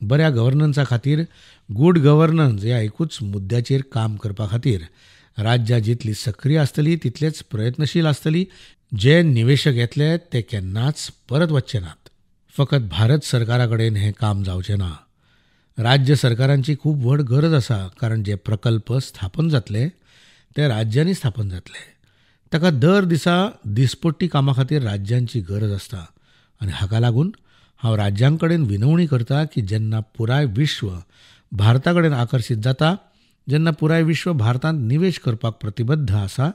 बऱ्या गव्हर्नन्सा खातीर गुड गव्हर्नन्स ह्या एकूच मुद्द्याचेर काम करपा खातीर राज्यां जितली सक्रीय आसतली तितलेच प्रयत्नशील आसतली. जे निवेशक येतले ते केन्नाच परत वचचे नात. फकत भारत सरकारा कडेन हें काम जावचें ना. राज्य सरकारांची खूब व्हड गरज आसा, कारण जे प्रकल्प स्थापन जातले ते राज्यांनी स्थापन जातले. ताका दर दिसा दिसपट्टी कामा खातीर राज्यांची गरज आसता आनी हाका लागून हांव राज्यां कडेन विनवणी करता की जेन्ना पुराय विश्व भारता कडेन आकर्शीत जाता, जेन्ना पुराय विश्व भारतांत निवेश करपाक प्रतिबद्ध आसा,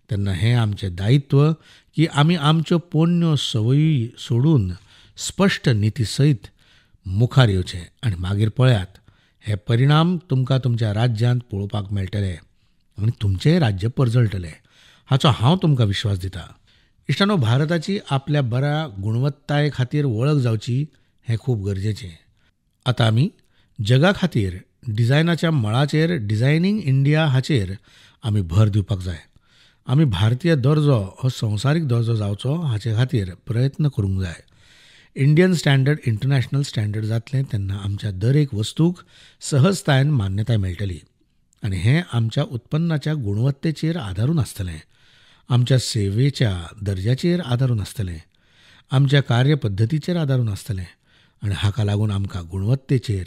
तेन्ना हें आमचें दायित्व की आमी आमच्यो पोन्न्यो संवयी सोडून स्पश्ट निती सयत मुखार येवचें. आनी मागीर पळयात, हे परिणाम तुमकां तुमच्या राज्यांत पळोवपाक मेळटले आनी तुमचेंय राज्य परजळटलें, हाचो हांव तुमकां विश्वास दिता. इश्टांनो, भारताची आपल्या बऱ्या गुणवत्ताये खातीर वळख जावची हें खूब गरजेचें. आतां आमी जगा खातीर डिझायनाच्या मळाचेर डिझायनींग इंडिया हाचेर आमी भर दिवपाक जाय. आमी भारतीय दर्जो हो संवसारीक दर्जो जावचो हाचे खातीर प्रयत्न करूंक जाय. इंडियन स्टँडर्ड इंटरनॅशनल स्टँडर्ड जातलें तेन्ना आमच्या दर एक वस्तूक सहजतायेन मान्यताय मेळटली आनी हें आमच्या उत्पन्नाच्या गुणवत्तेचेर आदारून आसतलें, आमच्या सेवेच्या दर्जाचेर आदारून आसतलें, आमच्या कार्यपद्दतीचेर आदारून आसतलें आनी हाका लागून आमकां गुणवत्तेचेर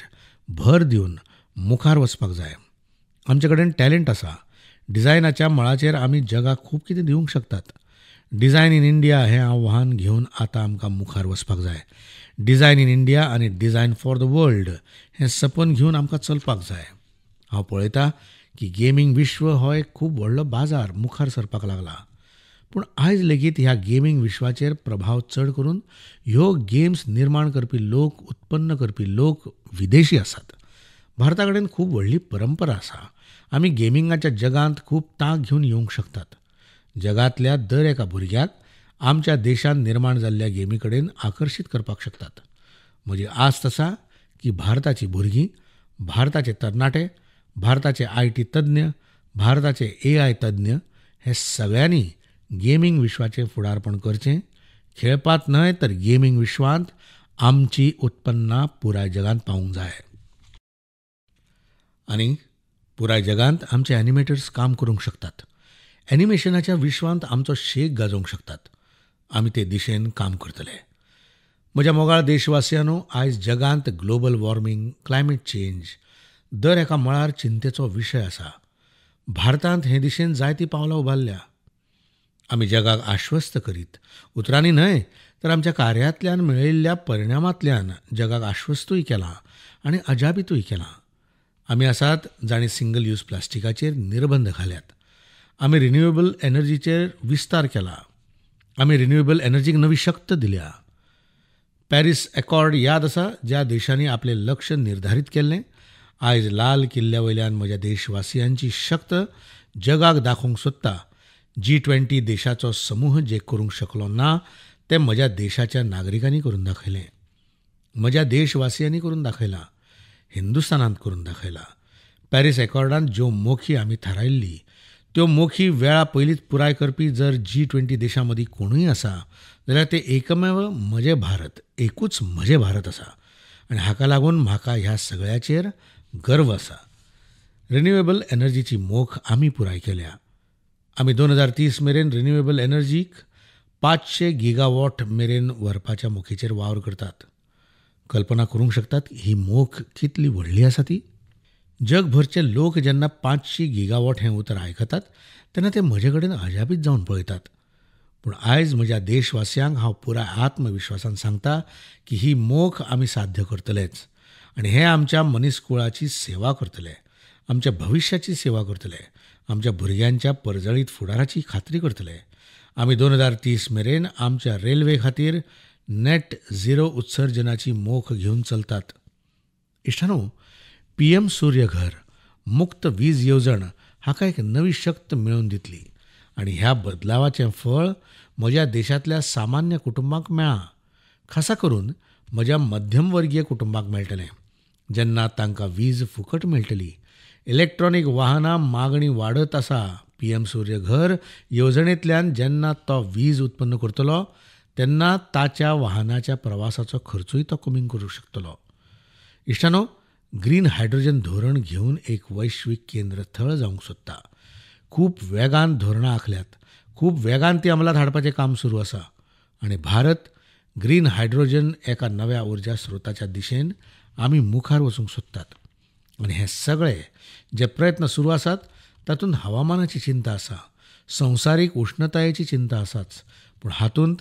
भर दिवन मुखार वचपाक जाय. आमचे कडेन टॅलंट आसा. डिझायनाच्या मळाचेर आमी जगाक खूब कितें दिवंक शकतात. डिझायन इन इंडिया हें आव्हान घेवन आतां आमकां मुखार वचपाक जाय. डिझायन इन इंडिया आनी डिझायन फॉर the world हें सपन घेवन आमकां चलपाक जाय. हांव पळयता की गेमींग विश्व हो एक खूब व्हडलो बाजार मुखार सरपाक लागला, पूण आयज लेगीत ह्या गेमींग विश्वाचेर प्रभाव चड करून ह्यो गेम्स निर्माण करपी लोक, उत्पन्न करपी लोक विदेशी आसात. भारता कडेन खूब व्हडली परंपरा आसा. आमी गेमिंगाच्या जगांत खूब तांक घेवन येवंक शकतात. जगांतल्या दर एका भुरग्याक आमच्या देशांत निर्माण जाल्ल्या गेमी कडेन आकर्शीत करपाक शकतात. म्हजी आस्त आसा की भारताची भुरगीं, भारताचे तरणाटे, भारताचे IT तज्ञ, भारताचे AI तज्ञ हे सगळ्यांनी गेमींग विश्वाचें फुडारपण करचें. खेळपांत न्हय तर गेमींग विश्वांत आमची उत्पन्नां पुराय जगांत पावूंक जाय आनी पुराय जगांत आमचे एनिमेटर्स काम करूंक शकतात. एनिमेशनाच्या विश्वांत आमचो शेक गाजोवंक शकतात. आमी ते दिशेन काम करतले. म्हज्या मोगाळ देशवासियांनो, आयज जगांत ग्लोबल वॉर्मिंग, क्लायमेट चेंज दर एका मळार चिंतेचो विशय आसा. भारतांत हे दिशेन जायतीं पावलां उबारल्या. आमी जगाक आश्वस्त करीत उतरांनी न्हय तर आमच्या कार्यांतल्यान मेळिल्ल्या परिणामांतल्यान जगाक आश्वस्तूय केलां आनी अजापितूय केलां. आमी आसात जांणी सिंगल यूज प्लास्टिकाचेर निर्बंध घाल्यात. आमी रिन्युएबल एनर्जीचेर विस्तार केला. आमी रिन्युएबल एनर्जीक नवी शक्त दिल्या. पॅरीस एकॉर्ड याद आसा, ज्या देशांनी आपलें लक्ष निर्धारीत केल्लें. आयज लाल किल्ल्या वयल्यान म्हज्या देशवासियांची शक्त जगाक दाखोवंक सोदता. G20 देशाचो समूह जे करूंक शकलो ना तें म्हज्या देशाच्या नागरिकांनी करून दाखयलें, म्हज्या देशवासियांनी करून दाखयलां, हिंदुस्थानांत करून दाखयलां. पॅरीस एकॉर्डांत ज्यो मोखी आमी थारायल्ली त्यो मोखी वेळा पयलींच पुराय करपी जर G20 देशां मदीं कोणूय आसा जाल्यार ते एकमेव म्हजें भारत, एकूच म्हजें भारत आसा आनी हाका लागून म्हाका ह्या सगळ्याचेर गर्व आसा. रिन्युएबल एनर्जीची मोख आमी पुराय केल्या. आमी 2030 मेरेन रिन्युएबल एनर्जीक 500 गिगावॉट मेरेन व्हरपाच्या मोखीचेर वावर करतात. कल्पना करूंक शकतात ही मोख कितली व्हडली आसा ती. जगभरचे लोक जेन्ना 500 गिगावॉट हें उतर आयकतात तेन्ना ते म्हजे कडेन अजापीत जावन पळयतात. पूण आयज म्हज्या देशवासियांक हांव पुराय आत्मविश्वासान सांगता की ही मोख आमी साध्य करतलेच आनी हें आमच्या मनीसकुळाची सेवा करतले, आमच्या भविश्याची सेवा करतले, आमच्या भुरग्यांच्या परजळीत फुडाराची खात्री करतले. आमी 2030 मेरेन आमच्या रेल्वे खातीर नेट झिरो उत्सर्जनाची मोख घेवन चलतात. इश्टानो, PM Surya Ghar मुक्त वीज येवजण हाका एक नवी शक्त मेळोवन दितली आनी ह्या बदलावाचें फळ म्हज्या देशांतल्या सामान्य कुटुंबांक मेळ्ळां, खासा करून म्हज्या मध्यमवर्गीय कुटुंबांक मेळटलें जेन्ना तांकां वीज फुकट मेळटली. इलेक्ट्रॉनीक वाहनां मागणी वाडत आसा. PM Surya Ghar येवजणेंतल्यान जेन्ना तो वीज उत्पन्न करतलो तेन्ना ताच्या वाहनाच्या प्रवासाचो खर्चूय तो कमी करूंक शकतलो. इश्टानो, ग्रीन हायड्रोजन धोरण घेवन एक वैश्वीक केंद्र थळ जावंक सोदता. खूब वेगान धोरणां आंखल्यात, खूब वेगान ती अंमलात हाडपाचें काम सुरू आसा आनी भारत ग्रीन हायड्रोजन एका नव्या उर्जा स्रोताच्या दिशेन आमी मुखार वचूंक सोदतात. आनी हे सगळे जे प्रयत्न सुरू आसात तातूंत हवामानाची चिंता आसा, संवसारीक उश्णतायेची चिंता आसाच, पूण हातूंत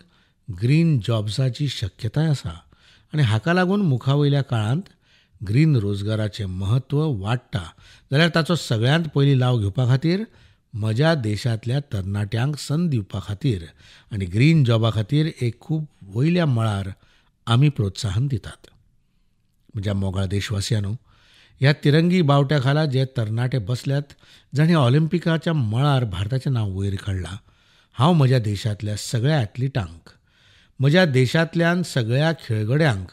ग्रीन जॉब्साची शक्यताय आसा आनी हाका लागून मुखा वयल्या काळांत ग्रीन रोजगाराचें म्हत्व वाडटा जाल्यार ताचो सगळ्यांत पयलीं लाव घेवपा खातीर म्हज्या देशांतल्या तरणाट्यांक संद दिवपा खातीर आनी ग्रीन जॉबा खातीर एक खूब वयल्या मळार आमी प्रोत्साहन दितात. म्हज्या मोगाळ देशवासियांनो, ह्या तिरंगी बावट्या खाला जे तरणाटे बसल्यात जांणी ऑलिम्पिकाच्या मळार भारताचें नांव वयर काडलां, हांव म्हज्या देशांतल्या सगळ्या ॲथलिटांक, म्हज्या देशांतल्यान सगळ्या खेळगड्यांक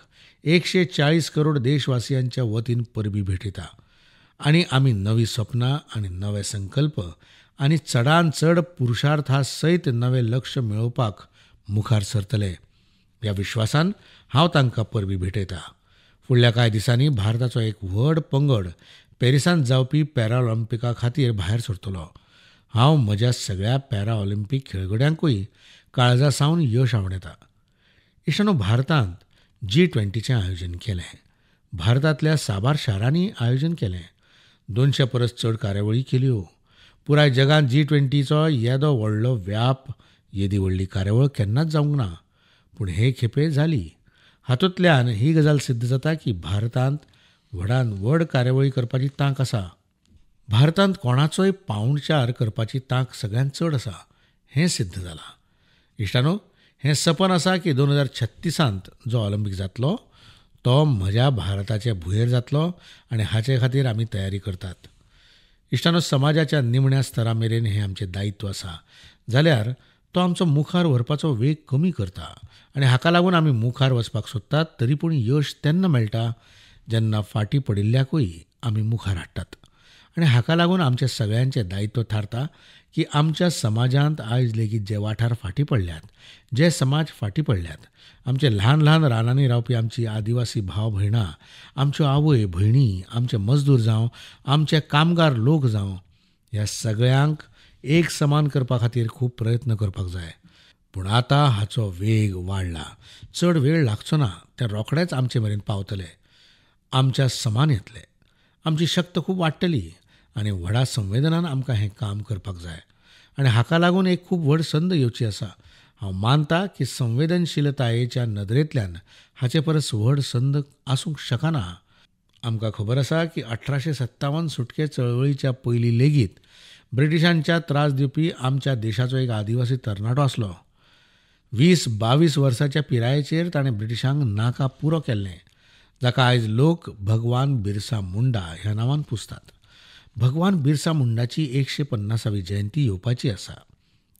140 करोड देशवासियांच्या वतीन परबीं भेटयता आनी आमी नवीं सपनां आनी नवे संकल्प आनी चडान चड पुरुषार्था सयत नवें लक्ष मेळोवपाक मुखार सरतले ह्या विश्वासान हांव तांकां परबीं भेटयता. फुडल्या कांय दिसांनी भारताचो एक व्हड पंगड पॅरिसांत जावपी पॅराऑलिम्पिका खातीर भायर सरतलो. हांव म्हज्या सगळ्या पॅराऑलिम्पीक खेळगड्यांकूय काळजा सावन यश आवडटा. इश्टानो, भारतांत G20चें आयोजन केलें. भारतांतल्या साबार शारांनी आयोजन केलें. 200 परस चड कार्यावळी केल्यो. पुराय जगांत G20चो येदो व्हडलो व्याप, येदी व्हडली कार्यावळ केन्नाच जावंक ना, पूण हे खेपे जाली. हातूंतल्यान ही गजाल सिद्ध जाता की भारतांत व्हडान व्हड कार्यावळी करपाची तांक आसा. भारतांत कोणाचोय पावणचार करपाची तांक सगळ्यांत चड आसा हें सिद्ध जालां. इश्टानो, हें सपन आसा की 2036 जो ऑलिम्पीक जातलो तो म्हज्या भारताचे भुंयेर जातलो आनी हाचे खातीर आमी तयारी करतात. इश्टानो, समाजाच्या निमण्या स्तरा मेरेन हें आमचें दायित्व आसा जाल्यार तो आमचो मुखार व्हरपाचो वेग कमी करता आनी हाका लागून आमी मुखार वचपाक सोदतात. तरी पूण यश तेन्ना मेळटा जेन्ना फाटीं पडिल्ल्याकूय आमी मुखार हाडटात आनी हाका लागून आमचें सगळ्यांचें दायित्व थारता की आमच्या समाजांत आयज लेगीत जे वाठार फाटीं पडल्यात, जे समाज फाटीं पडल्यात, आमचे ल्हान ल्हान रानांनी रावपी आमची आदिवासी भाव भयणां, आमच्यो आवय भयणी, आमचे मजदूर जावं, आमचे कामगार लोक जावं, ह्या सगळ्यांक एक समान करपा खातीर खूब प्रयत्न करपाक जाय. पूण आतां हाचो वेग वाडला. चड वेळ लागचो ना, ते रोखडेच आमचे मेरेन पावतले, आमच्या समान येतले. आमची शक्त खूब वाडटली आनी व्हडा संवेदनान आमकां हें काम करपाक जाय. आनी हाका लागून एक खूब व्हड संद येवची आसा. हांव मानता की संवेदनशीलतायेच्या नदरेंतल्यान हाचे परस व्हड संद आसूंक शकना. आमकां खबर आसा की 1857 सुटके चळवळीच्या पयलीं लेगीत ब्रिटिशांच्या त्रास दिवपी आमच्या देशाचो एक आदिवासी तरणाटो आसलो. 20-22 वर्साच्या पिरायेचेर ताणें ब्रिटिशांक नाका पुरो केल्लें, जाका आयज लोक भगवान बिरसा मुंडा ह्या नांवान पुजतात. भगवान बिरसा मुंडाची 150वी जयंती येवपाची आसा.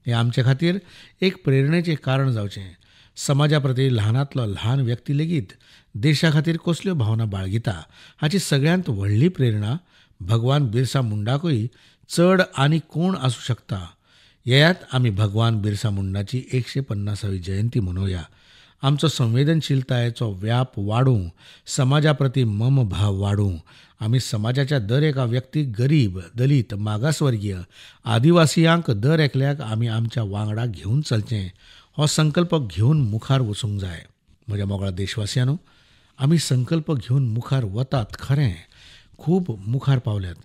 हें आमचे खातीर एक प्रेरणेचें कारण जावचें. समाजा प्रती ल्हानांतलो ल्हान व्यक्ती लेगीत देशा खातीर कसल्यो भावना बाळगिता हाची सगळ्यांत व्हडली प्रेरणा भगवान बिरसा मुंडाकूय चड आनी कोण आसूं शकता. येयात आमी भगवान बिरसा मुंडाची 150वी जयंती मनोवया. आमचो संवेदनशीलतायेचो व्याप वाडूं, समाजा प्रती मम भाव वाडूं. आमी समाजाच्या दर एका व्यक्तीक, गरीब, दलीत, मागासवर्गीय, आदिवासियांक दर एकल्याक आमी आमच्या वांगडा घेवन चलचें हो संकल्प घेवन मुखार वचूंक जाय. म्हज्या मोगाळ देशवासियांनो, आमी संकल्प घेवन मुखार वतात खरें, खूब मुखार पावल्यात,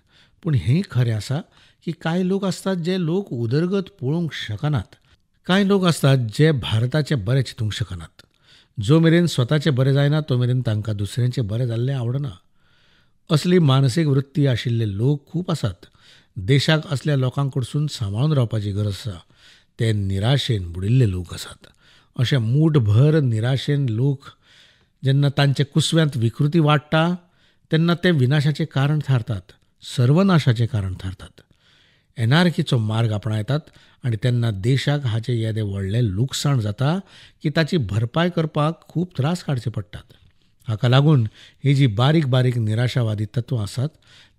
पूण हें खरें आसा की कांय लोक आसतात जे लोक उदरगत पळोवंक शकनात. कांय लोक आसतात जे भारताचें बरें चिंतूंक शकनात. जो मेरेन स्वताचें बरें जायना तो मेरेन तांकां दुसऱ्यांचें बरें जाल्लें आवडना. असली मानसीक वृत्ती आशिल्ले लोक खूब आसात. देशाक असल्या लोकां कडसून सांबाळून रावपाची गरज आसा. ते निराशेन बुडिल्ले लोक आसात. अशे मूठभर निराशेन लोक जेन्ना तांचे कुसव्यांत विकृती वाडटा तेन्ना ते विनाशाचें कारण थारतात, सर्वनाशाचें कारण थारतात, एनार्कीचो मार्ग आपणायतात आनी तेन्ना देशाक हाचें येदें व्हडलें लुकसाण जाता की ताची भरपाय करपाक खूब त्रास काडचे पडटात. हाका लागून ही जी बारीक बारीक निराशावादी तत्वां आसात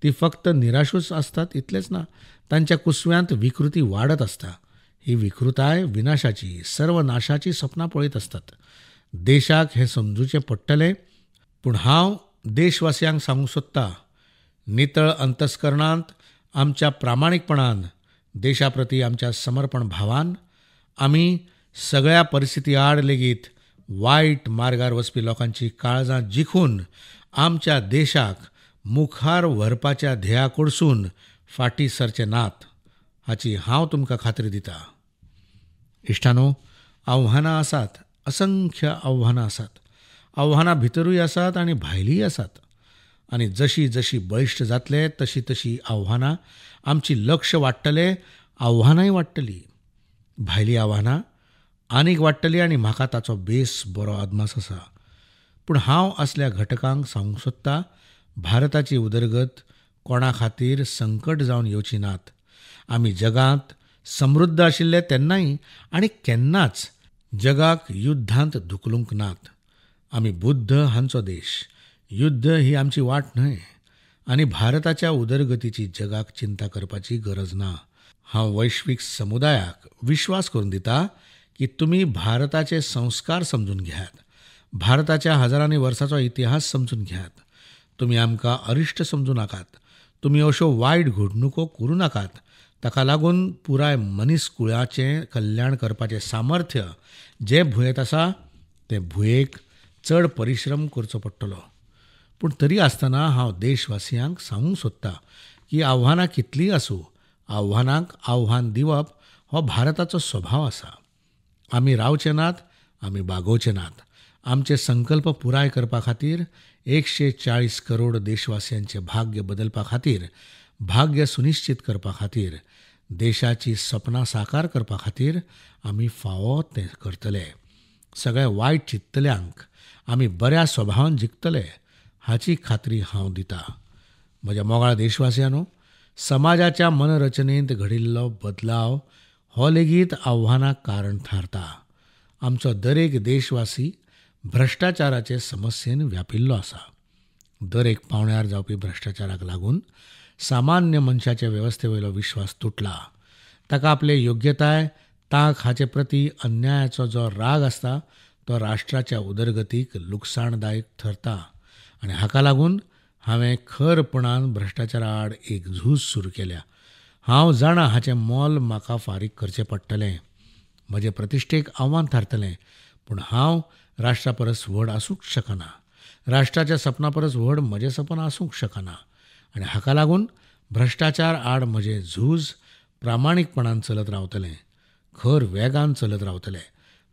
ती फक्त निराशूच आसतात इतलेंच ना, तांच्या कुसव्यांत विकृती वाडत आसता. ही विकृताय विनाशाची, सर्वनाशाची सपनां पळयत आसतात. देशाक हें समजूचें पडटलें. पूण हांव देशवासियांक सांगूंक सोदता, नितळ अंतस्करणांत आमच्या प्रामाणीकपणान, देशा प्रती आमच्या समर्पण भावान आमी सगळ्या परिस्थिती आड लेगीत वायट मार्गार वचपी लोकांची काळजां जिखून आमच्या देशाक मुखार व्हरपाच्या ध्येया कडसून फाटीं सरचे नात हाची हांव तुमकां खात्री दिता. इश्टानो, आव्हानां आसात, असंख्य आव्हानां आसात. आव्हानां भितरूय आसात आनी भायलीय आसात. आनी जशी जशी बळिश्ट जातले तशी तशी आव्हानां आमची लक्ष वाडटलें, आव्हानांय वाडटलीं, भायलीं आव्हानां आनीक वाडटलीं आनी म्हाका ताचो बेस बरो अदमास आसा. पूण हांव असल्या घटकांक सांगूंक सोदता, भारताची उदरगत कोणा खातीर संकट जावन येवची नात. आमी जगांत समृद्ध आशिल्ले तेन्नाय आनी केन्नाच जगाक युद्धांत धुकलूंक नात. आमी बुद्ध हांचो देश, युद्ध ही आमची वाट न्हय आनी भारताच्या उदरगतीची जगाक चिंता करपाची गरज ना. हांव वैश्वीक समुदायाक विश्वास करून दिता की तुमी भारताचे संस्कार समजून घेयात, भारताच्या हजारांनी वर्साचो इतिहास समजून घेयात. तुमी आमकां अरिश्ट समजूं नाकात, तुमी अश्यो वायट घडणुको करूं नाकात. ताका लागून पुराय मनीस कुळाचें कल्याण करपाचें सामर्थ्य जें भुंयेंत आसा तें भुंयेक चड परिश्रम करचो पडटलो. पूण तरी आसतना हांव देशवासियांक सांगूंक सोदता की आव्हानां कितलींय आसूं, आव्हानांक आव्हान दिवप हो भारताचो स्वभाव आसा. आमी रावचे नात, आमी बागोवचे नात. आमचे संकल्प पुराय करपा खातीर 140 करोड देशवासियांचें भाग्य बदलपा खातीर, भाग्य सुनिश्चित करपा खातीर, देशाची सपनां साकार करपा खातीर आमी फावो तें करतले. सगळ्या वायट चिंततल्यांक आमी बऱ्या स्वभावान जिखतले हाची खात्री हांव दिता. म्हज्या मोगाळ देशवासियांनो, समाजाच्या मनरचनेंत घडिल्लो बदलाव हो लेगीत आव्हानाक कारण थारता. आमचो दरेक देशवासी भ्रश्टाचाराचे समस्येन व्यापिल्लो आसा. दर एक पावंड्यार जावपी भ्रश्टाचाराक लागून सामान्य मनशाचे वेवस्थे वयलो विश्वास तुटला. ताका आपले योग्यताय, तांक हाचे प्रती अन्यायाचो जो राग आसता तो राष्ट्राच्या उदरगतीक लुकसाणदायक थरता आनी हाका लागून हांवें खरपणान भ्रश्टाचारा आड एक झूज सुरू केल्या. हांव जाणा हाचें मोल म्हाका फारीक करचें पडटलें. म्हजे प्रतिश्ठेक आव्हान थारतलें, पूण हांव राष्ट्रा परस व्हड आसूंक शकना. राष्ट्राच्या सपना परस व्हड म्हजें सपन आसूंक शकना आनी हाका लागून भ्रश्टाचार आड म्हजें झूज प्रामाणीकपणान चलत रावतलें, खर वेगान चलत रावतलें.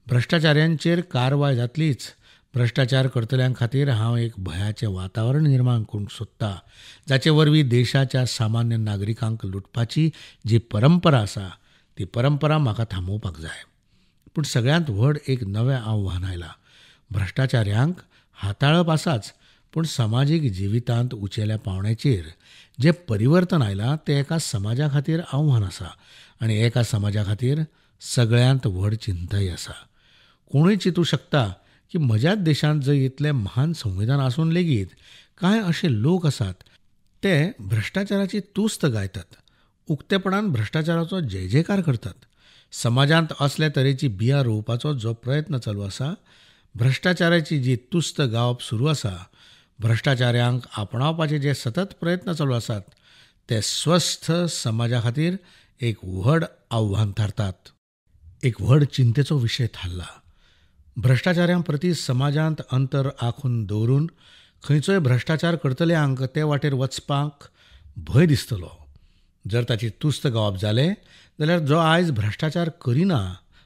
भ्रश्टाचाऱ्यांचेर कारवाय जातलीच. भ्रश्टाचार करतल्यां खातीर हांव एक भंयाचें वातावरण निर्माण करूंक सोदता, जाचे वरवीं देशाच्या सामान्य नागरिकांक लुटपाची जी परंपरा आसा ती परंपरा म्हाका थांबोवपाक जाय. पूण सगळ्यांत व्हड एक नवें आव्हान आयलां. भ्रश्टाचाऱ्यांक हाताळप आसाच, पूण समाजीक जिवितांत उंचेल्या पावंड्याचेर जें परिवर्तन आयलां तें एका समाजा खातीर आव्हान आसा आनी एका समाजा खातीर सगळ्यांत व्हड चिंताय आसा. कोणूय चिंतूं शकता की म्हज्याच देशांत जंय इतलें महान संविधान आसून लेगीत कांय अशे लोक आसात ते भ्रश्टाचाराची तुस्त गायतात, उक्तेपणान भ्रश्टाचाराचो जयजयकार करतात. समाजांत असले तरेची बियां रोवपाचो जो प्रयत्न चालू आसा, भ्रश्टाचाराची जी तुस्त गावप सुरू आसा, भ्रश्टाचाऱ्यांक आपणावपाचे जे सतत प्रयत्न चालू आसात ते स्वस्थ समाजा खातीर एक व्हड आव्हान थारतात, एक व्हड चिंतेचो विशय थारला. भ्रश्टाचाऱ्यां प्रती समाजांत अंतर आंखून दवरून खंयचोय भ्रश्टाचार करतल्यांक ते वाटेर वचपाक भंय दिसतलो. जर ताची तुस्त गावप जालें जाल्यार जो आयज भ्रश्टाचार करिना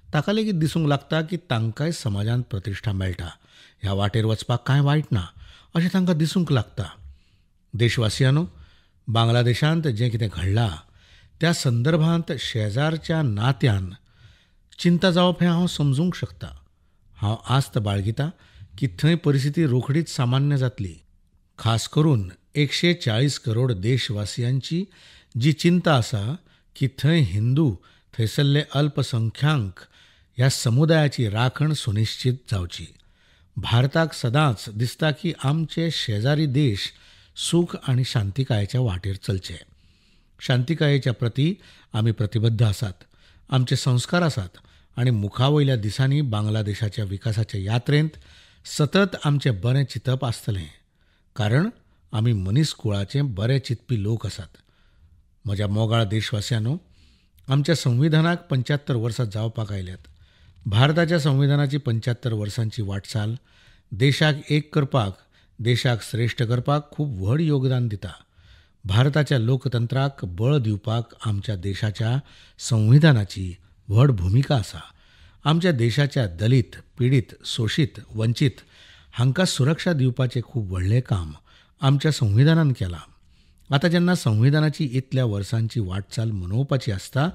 ताका लेगीत दिसूंक लागता की तांकांय समाजांत प्रतिश्ठा मेळटा, ह्या वाटेर वचपाक कांय वायट ना अशें तांकां दिसूंक लागता. देशवासियांनो, बांगलादेशांत जें कितें घडलां त्या संदर्भांत शेजारच्या नात्यान चिंता जावप हें हांव समजूंक शकता. हांव आस्त बाळगिता की थंय परिस्थिती रोखडीच सामान्य जातली. खास करून 140 करोड देशवासियांची जी चिंता आसा की थंय हिंदू, थंयसरले अल्पसंख्यांक ह्या समुदायाची राखण सुनिश्चित जावची. भारताक सदांच दिसता की आमचे शेजारी देश सूख आनी शांतिकायेच्या वाटेर चलचे. शांतिकायेच्या प्रती आमी प्रतिबद्ध आसात, आमचे संस्कार आसात आनी मुखावयल्या दिसांनी बांगलादेशाच्या विकासाच्या यात्रेंत सतत आमचें बरें चिंतप आसतलें, कारण आमी मनीस कुळाचे बरे चिंतपी लोक आसात. म्हज्या मोगाळ देशवासियांनो, आमच्या संविधानाक 75 वर्सां जावपाक आयल्यात. भारताच्या संविधानाची 75 वर्सांची वाटचाल देशाक एक करपाक, देशाक श्रेश्ठ करपाक खूब व्हड योगदान दिता. भारताच्या लोकतंत्राक बळ दिवपाक आमच्या देशाच्या संविधानाची व्हड भुमिका आसा. आमच्या देशाच्या दलित, पिडीत, शोषित, वंचित हांकां सुरक्षा दिवपाचें खूब व्हडलें काम आमच्या संविधानान केलां. आतां जेन्ना संविधानाची इतल्या वर्सांची वाटचाल मनोवपाची आसता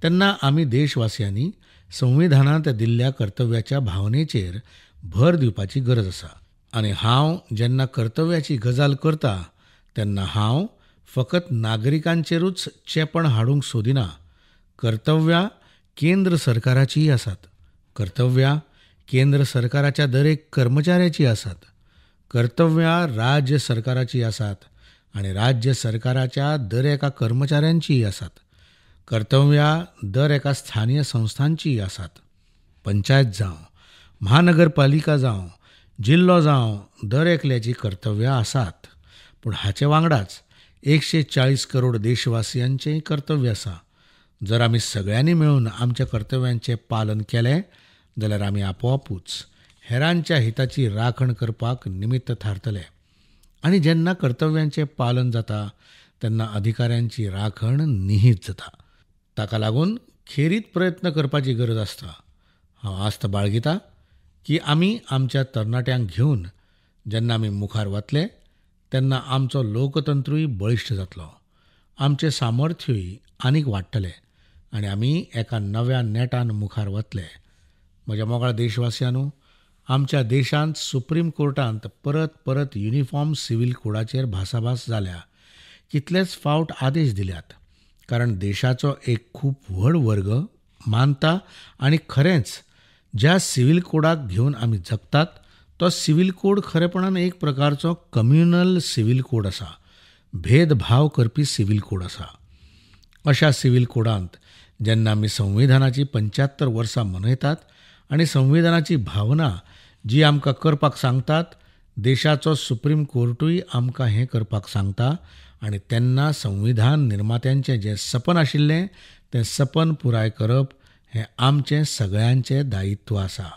तेन्ना आमी देशवासियांनी संविधानांत दिल्ल्या कर्तव्याच्या भावनेचेर भर दिवपाची गरज आसा. आनी हांव जेन्ना कर्तव्याची गजाल करता तेन्ना हांव फकत नागरिकांचेरूच चेपण हाडूंक सोदिना. कर्तव्यां केंद्र सरकाराचीय आसात, कर्तव्यां केंद्र सरकाराच्या दरेक कर्मचाऱ्याची आसात, कर्तव्यां राज्य सरकाराची आसात आनी राज्य सरकाराच्या दर एका कर्मचाऱ्यांचीय आसात, कर्तव्यां दर एका स्थानीय संस्थांचीय आसात. पंचायत जावं, महानगरपालिका जावं, जिल्लो जावं, दर एकल्याची कर्तव्यां आसात. पूण हाचे वांगडाच 140 करोड देशवासियांचेंय कर्तव्य आसा. जर आमी सगळ्यांनी मेळून आमच्या कर्तव्यांचें पालन केलें जाल्यार आमी आपोआपूच हेरांच्या हिताची राखण करपाक निमित्त थारतले. आनी जेन्ना कर्तव्यांचें पालन जाता तेन्ना अधिकाऱ्यांची राखण निहीत जाता. ताका लागून खेरीत प्रयत्न करपाची गरज आसता. हांव आस्त बाळगिता की आमी आमच्या तरणाट्यांक घेवन जेन्ना आमी मुखार वतले तेन्ना आमचो लोकतंत्रूय बळिश्ट जातलो, आमचें सामर्थ्यूय आनीक वाडटलें आनी आमी एका नव्या नेटान मुखार वतले. म्हज्या मोगाळ देशवासियांनो, आमच्या देशांत सुप्रीम कोर्टांत परत परत युनिफॉर्म सिव्हील कोडाचेर भासाभास जाल्या, कितलेच फावट आदेश दिल्यात, कारण देशाचो एक खूब व्हड वर्ग मानता आनी खरेंच ज्या सिव्हील कोडाक घेवन आमी जगतात तो सिव्हील कोड खरेपणान एक प्रकारचो कम्युनल सिव्हील कोड आसा, भेदभाव करपी सिव्हील कोड आसा. अशा सिव्हील कोडांत जेन्ना आमी संविधानाची 75 वर्सां मनयतात आनी संविधानाची भावना जी आमकां करपाक सांगतात, देशाचो सुप्रीम कोर्टूय आमकां हें करपाक सांगता आनी तेन्ना संविधान निर्मात्यांचें जें सपन आशिल्लें तें सपन पुराय करप हें आमचें सगळ्यांचें दायित्व आसा.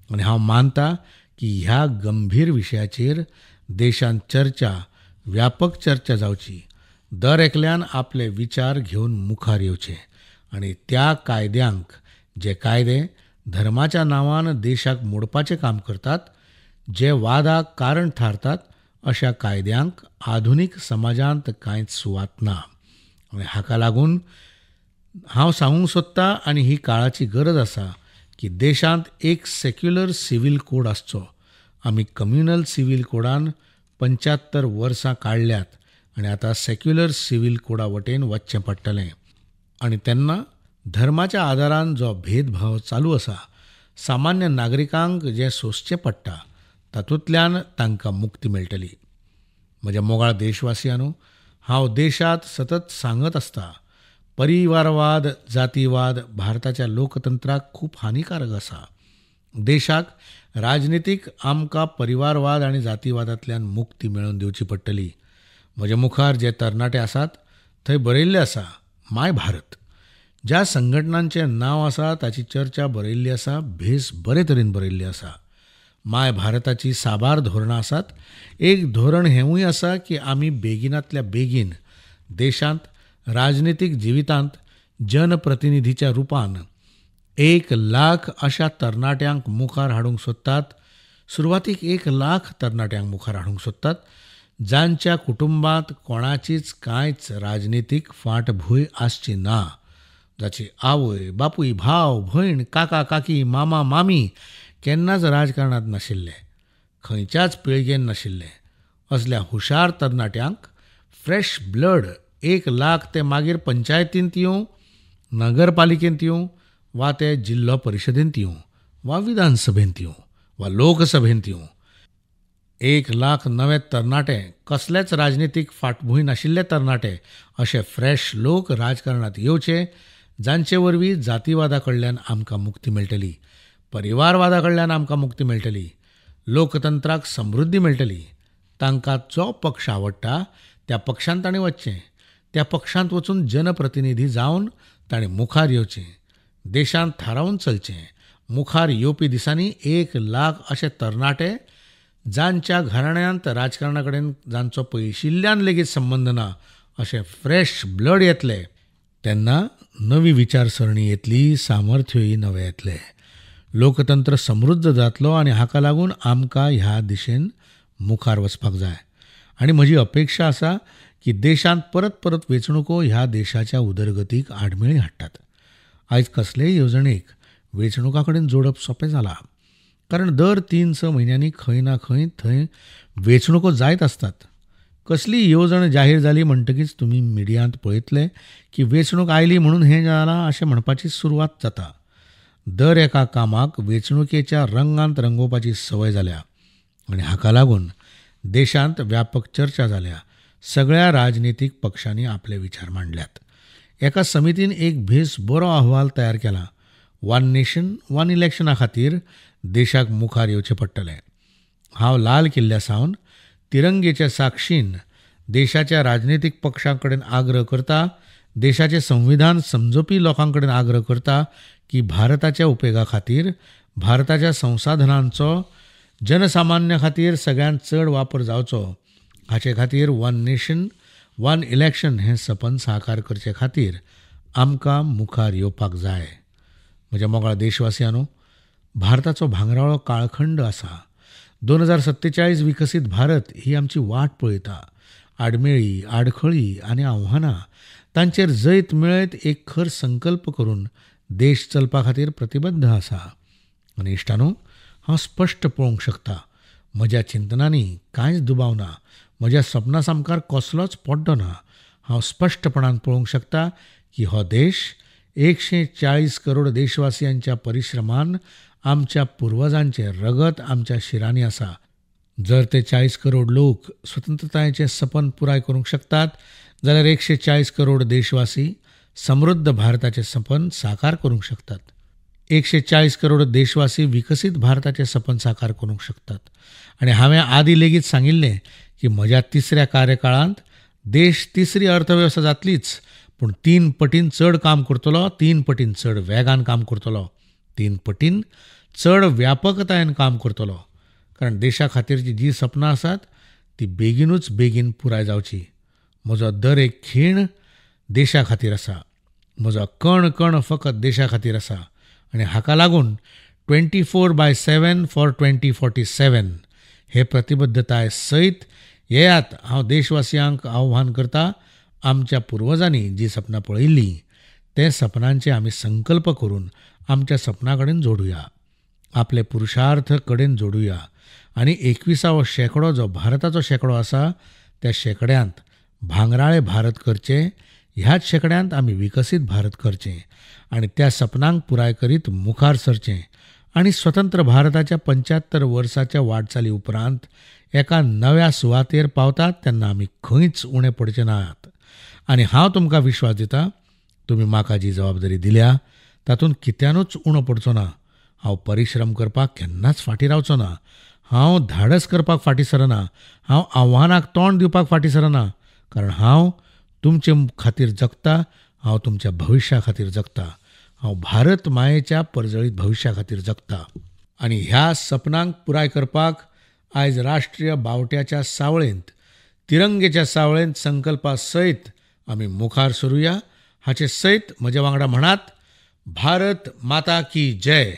आनी हांव मानता की ह्या गंभीर विशयाचेर देशांत चर्चा, व्यापक चर्चा जावची. दर एकल्यान आपले विचार घेवन मुखार येवचे आनी त्या कायद्यांक, जे कायदे धर्माच्या नांवान देशाक मोडपाचें काम करतात, जे वादाक कारण थारतात, अशा कायद्यांक आधुनीक समाजांत कांयच सुवात ना. आनी हाका लागून हांव सांगूंक सोदतां, आनी ही काळाची गरज आसा, की देशांत एक सेक्युलर सिव्हील कोड आसचो. आमी कम्युनल सिव्हील कोडान 75 वर्सां काडल्यात आनी आतां सेक्युलर सिव्हील कोडा वटेन वचचें पडटलें. आनी तेन्ना धर्माच्या आदारान जो भेदभाव चालू आसा, सामान्य नागरिकांक जें सोंसचें पडटा, तातूंतल्यान तांकां मुक्ती मेळटली. म्हज्या मोगाळ देशवासियांनो, हांव देशांत सतत सांगत आसता, परिवारवाद, जातीवाद भारताच्या लोकतंत्राक खूब हानिकारक आसा. देशाक राजनितीक आमकां परिवारवाद आनी जातीवादांतल्यान मुक्ती मेळोवन दिवची पडटली. म्हजे मुखार जे तरणाटे आसात थंय बरयिल्लें आसा माय भारत. ज्या संघटनांचें नांव आसा ताची चर्चा बरयिल्ली आसा, भेस बरे तरेन बरयिल्ली आसा. माय भारताची साबार धोरणां आसात. एक धोरण हेंवूय आसा की आमी बेगिनांतल्या बेगीन देशांत राजनितीक जिवितांत जनप्रतिनिधीच्या रुपान 1 लाख अशा तरणाट्यांक मुखार हाडूंक सोदतात. सुरवातीक 1 लाख तरणाट्यांक मुखार हाडूंक सोदतात जांच्या कुटुंबांत कोणाचीच कांयच राजनितीक फाटभूंय आसची ना, जाची आवय, बापूय, भाव, भयण, काका, काकी, मामा, मामी केन्नाच राजकारणांत नाशिल्ले, खंयच्याच पिळगेन नाशिल्ले. असल्या हुशार तरणाट्यांक फ्रेश ब्लड 1 लाख ते मागीर पंचायतींत येवं, नगरपालिकेंत येवं, वा ते जिल्लो परिशदेंत येवं, वा विधानसभेंत येवं, वा लोकसभेंत येवं, 1 लाख नवे तरणाटे, कसलेच राजनितीक फाटभूंय नाशिल्ले तरणाटे, अशे फ्रेश लोक राजकारणांत येवचे, जांचे वरवीं जातीवादा कडल्यान आमकां मुक्ती मेळटली, परिवारवादा कडल्यान आमकां मुक्ती मेळटली, लोकतंत्राक समृद्धी मेळटली. तांकां जो पक्ष आवडटा त्या पक्षांत तांणी वचचें, त्या पक्षांत वचून जनप्रतिनिधी जावन तांणी मुखार येवचें, देशांत थारावन चलचें. मुखार येवपी दिसांनी 1 लाख अशे तरणाटे जांच्या घराण्यांत राजकारणा कडेन जांचो पयशिल्ल्यान लेगीत संबंद ना, अशे फ्रेश ब्लड येतले. तेन्ना नवी विचारसरणी येतली, सामर्थ्यूय नवें येतलें, लोकतंत्र समृद्ध जातलो आनी हाका लागून आमकां ह्या दिशेन मुखार वचपाक जाय. आनी म्हजी अपेक्षा आसा की देशांत परत परत वेंचणुको ह्या देशाच्या उदरगतीक आडमेळी हाडटात. आयज कसलेय येवजणेक वेंचणुकां कडेन जोडप सोंपें जालां, कारण दर 3-6 म्हयन्यांनी खंय ना खंय थंय वेंचणुको जायत आसतात. कसली येवजण जाहीर जाली म्हणटकीच तुमी मिडियांत पळयतले की वेंचणूक आयली म्हणून हें जालां अशें म्हणपाची सुरवात जाता. दर एका कामाक वेंचणुकेच्या रंगांत रंगोवपाची संवय जाल्या आनी हाका लागून देशांत व्यापक चर्चा जाल्या. सगळ्या राजनितीक पक्षांनी आपले विचार मांडल्यात. एका समितीन एक भेस बरो अहवाल तयार केला. वन नेशन वन इलेक्शना खातीर देशाक मुखार येवचें पडटलें. हांव लाल किल्ल्या सावन तिरंगेच्या साक्षीन देशाच्या राजनितीक पक्षां कडेन आग्रह करता, देशाचें संविधान समजपी लोकां कडेन आग्रह करता की भारताच्या उपेगा खातीर, भारताच्या संसाधनांचो जनसामान्य खातीर सगळ्यांत चड वापर जावचो हाचे खातीर वन नेशन वन इलेक्शन हें सपन साकार करचे खातीर आमकां मुखार येवपाक जाय. म्हज्या मोगाळ देशवासियांनो, भारताचो भांगराळो काळखंड आसा. 2047 विकसीत भारत ही आमची वाट पळयता. आडमेळी, आडखळी आनी आव्हानां तांचेर जैत मेळयत एक खर संकल्प करून देश चलपा खातीर प्रतिबद्ध आसा. आनी इश्टानो, हांव स्पश्ट पळोवंक शकता, म्हज्या चिंतनांनी कांयच दुबाव ना, म्हज्या सपनां सामकार कसलोच पड्डो ना. हांव स्पश्टपणान पळोवंक शकता की हो देश 140 करोड देशवासियांच्या परिश्रमान, आमच्या पुर्वजांचें रगत आमच्या शिरांनी आसा. जर ते 40 करोड लोक स्वतंत्रतायेचें सपन पुराय करूंक शकतात जाल्यार 140 करोड देशवासी समृद्ध भारताचें सपन साकार करूंक शकतात. 140 करोड देशवासी विकसीत भारताचें सपन साकार करूंक शकतात. आनी हांवें आदीं लेगीत सांगिल्लें की म्हज्या तिसऱ्या कार्यकाळांत देश तिसरी अर्थवेवस्था जातलीच, पूण 3 पटीन चड काम करतलो, 3 पटीन चड वेगान काम करतलो, 3 पटीन चड व्यापकतायेन काम करतलो. कारण देशा खातीरची जी सपनां आसात ती बेगीनूच बेगीन पुराय जावची. म्हजो दर एक खीण देशा खातीर आसा, म्हजो कण कण फकत देशा खातीर आसा आनी हाका लागून 24/7 फॉर 2047 हे प्रतिबद्धताय सयत येयात. हांव देशवासियांक आव्हान करता, आमच्या पुर्वजांनी जी सपनां पळयिल्लीं ते सपनांचे आमी संकल्प करून आमच्या सपना कडेन जोडुया, आपले पुरुषार्थ कडेन जोडुया आनी 21वो शेंकडो जो भारताचो शेंकडो आसा त्या शेंकड्यांत भांगराळे भारत करचें, ह्याच शेंकड्यांत आमी विकसीत भारत करचें आनी त्या सपनांक पुराय करीत मुखार सरचें आनी स्वतंत्र भारताच्या 75 वर्साच्या वाटचाली उपरांत एका नव्या सुवातेर पावतात तेन्ना आमी खंयच उणें पडचे नात. आनी हांव तुमकां विश्वास दिता, तुमी म्हाका जी जबाबदारी दिल्या तातूंत कित्यानूच उणो पडचो ना. हांव परिश्रम करपाक केन्नाच फाटीं रावचो ना, हांव धाडस करपाक फाटीं सरना, हांव आव्हानाक तोंड दिवपाक फाटीं सरना, कारण हांव तुमचे खातीर जगता, हांव तुमच्या भविश्या खातीर जगता, हांव भारत मायेच्या परजळीत भविश्या खातीर जगता. आनी ह्या सपनांक पुराय करपाक आयज राष्ट्रीय बावट्याच्या सावळेंत, तिरंगेच्या सावळेंत संकल्पा सयत आमी मुखार सरुया. हाचे सयत म्हज्या वांगडा म्हणात, भारत माता की जय.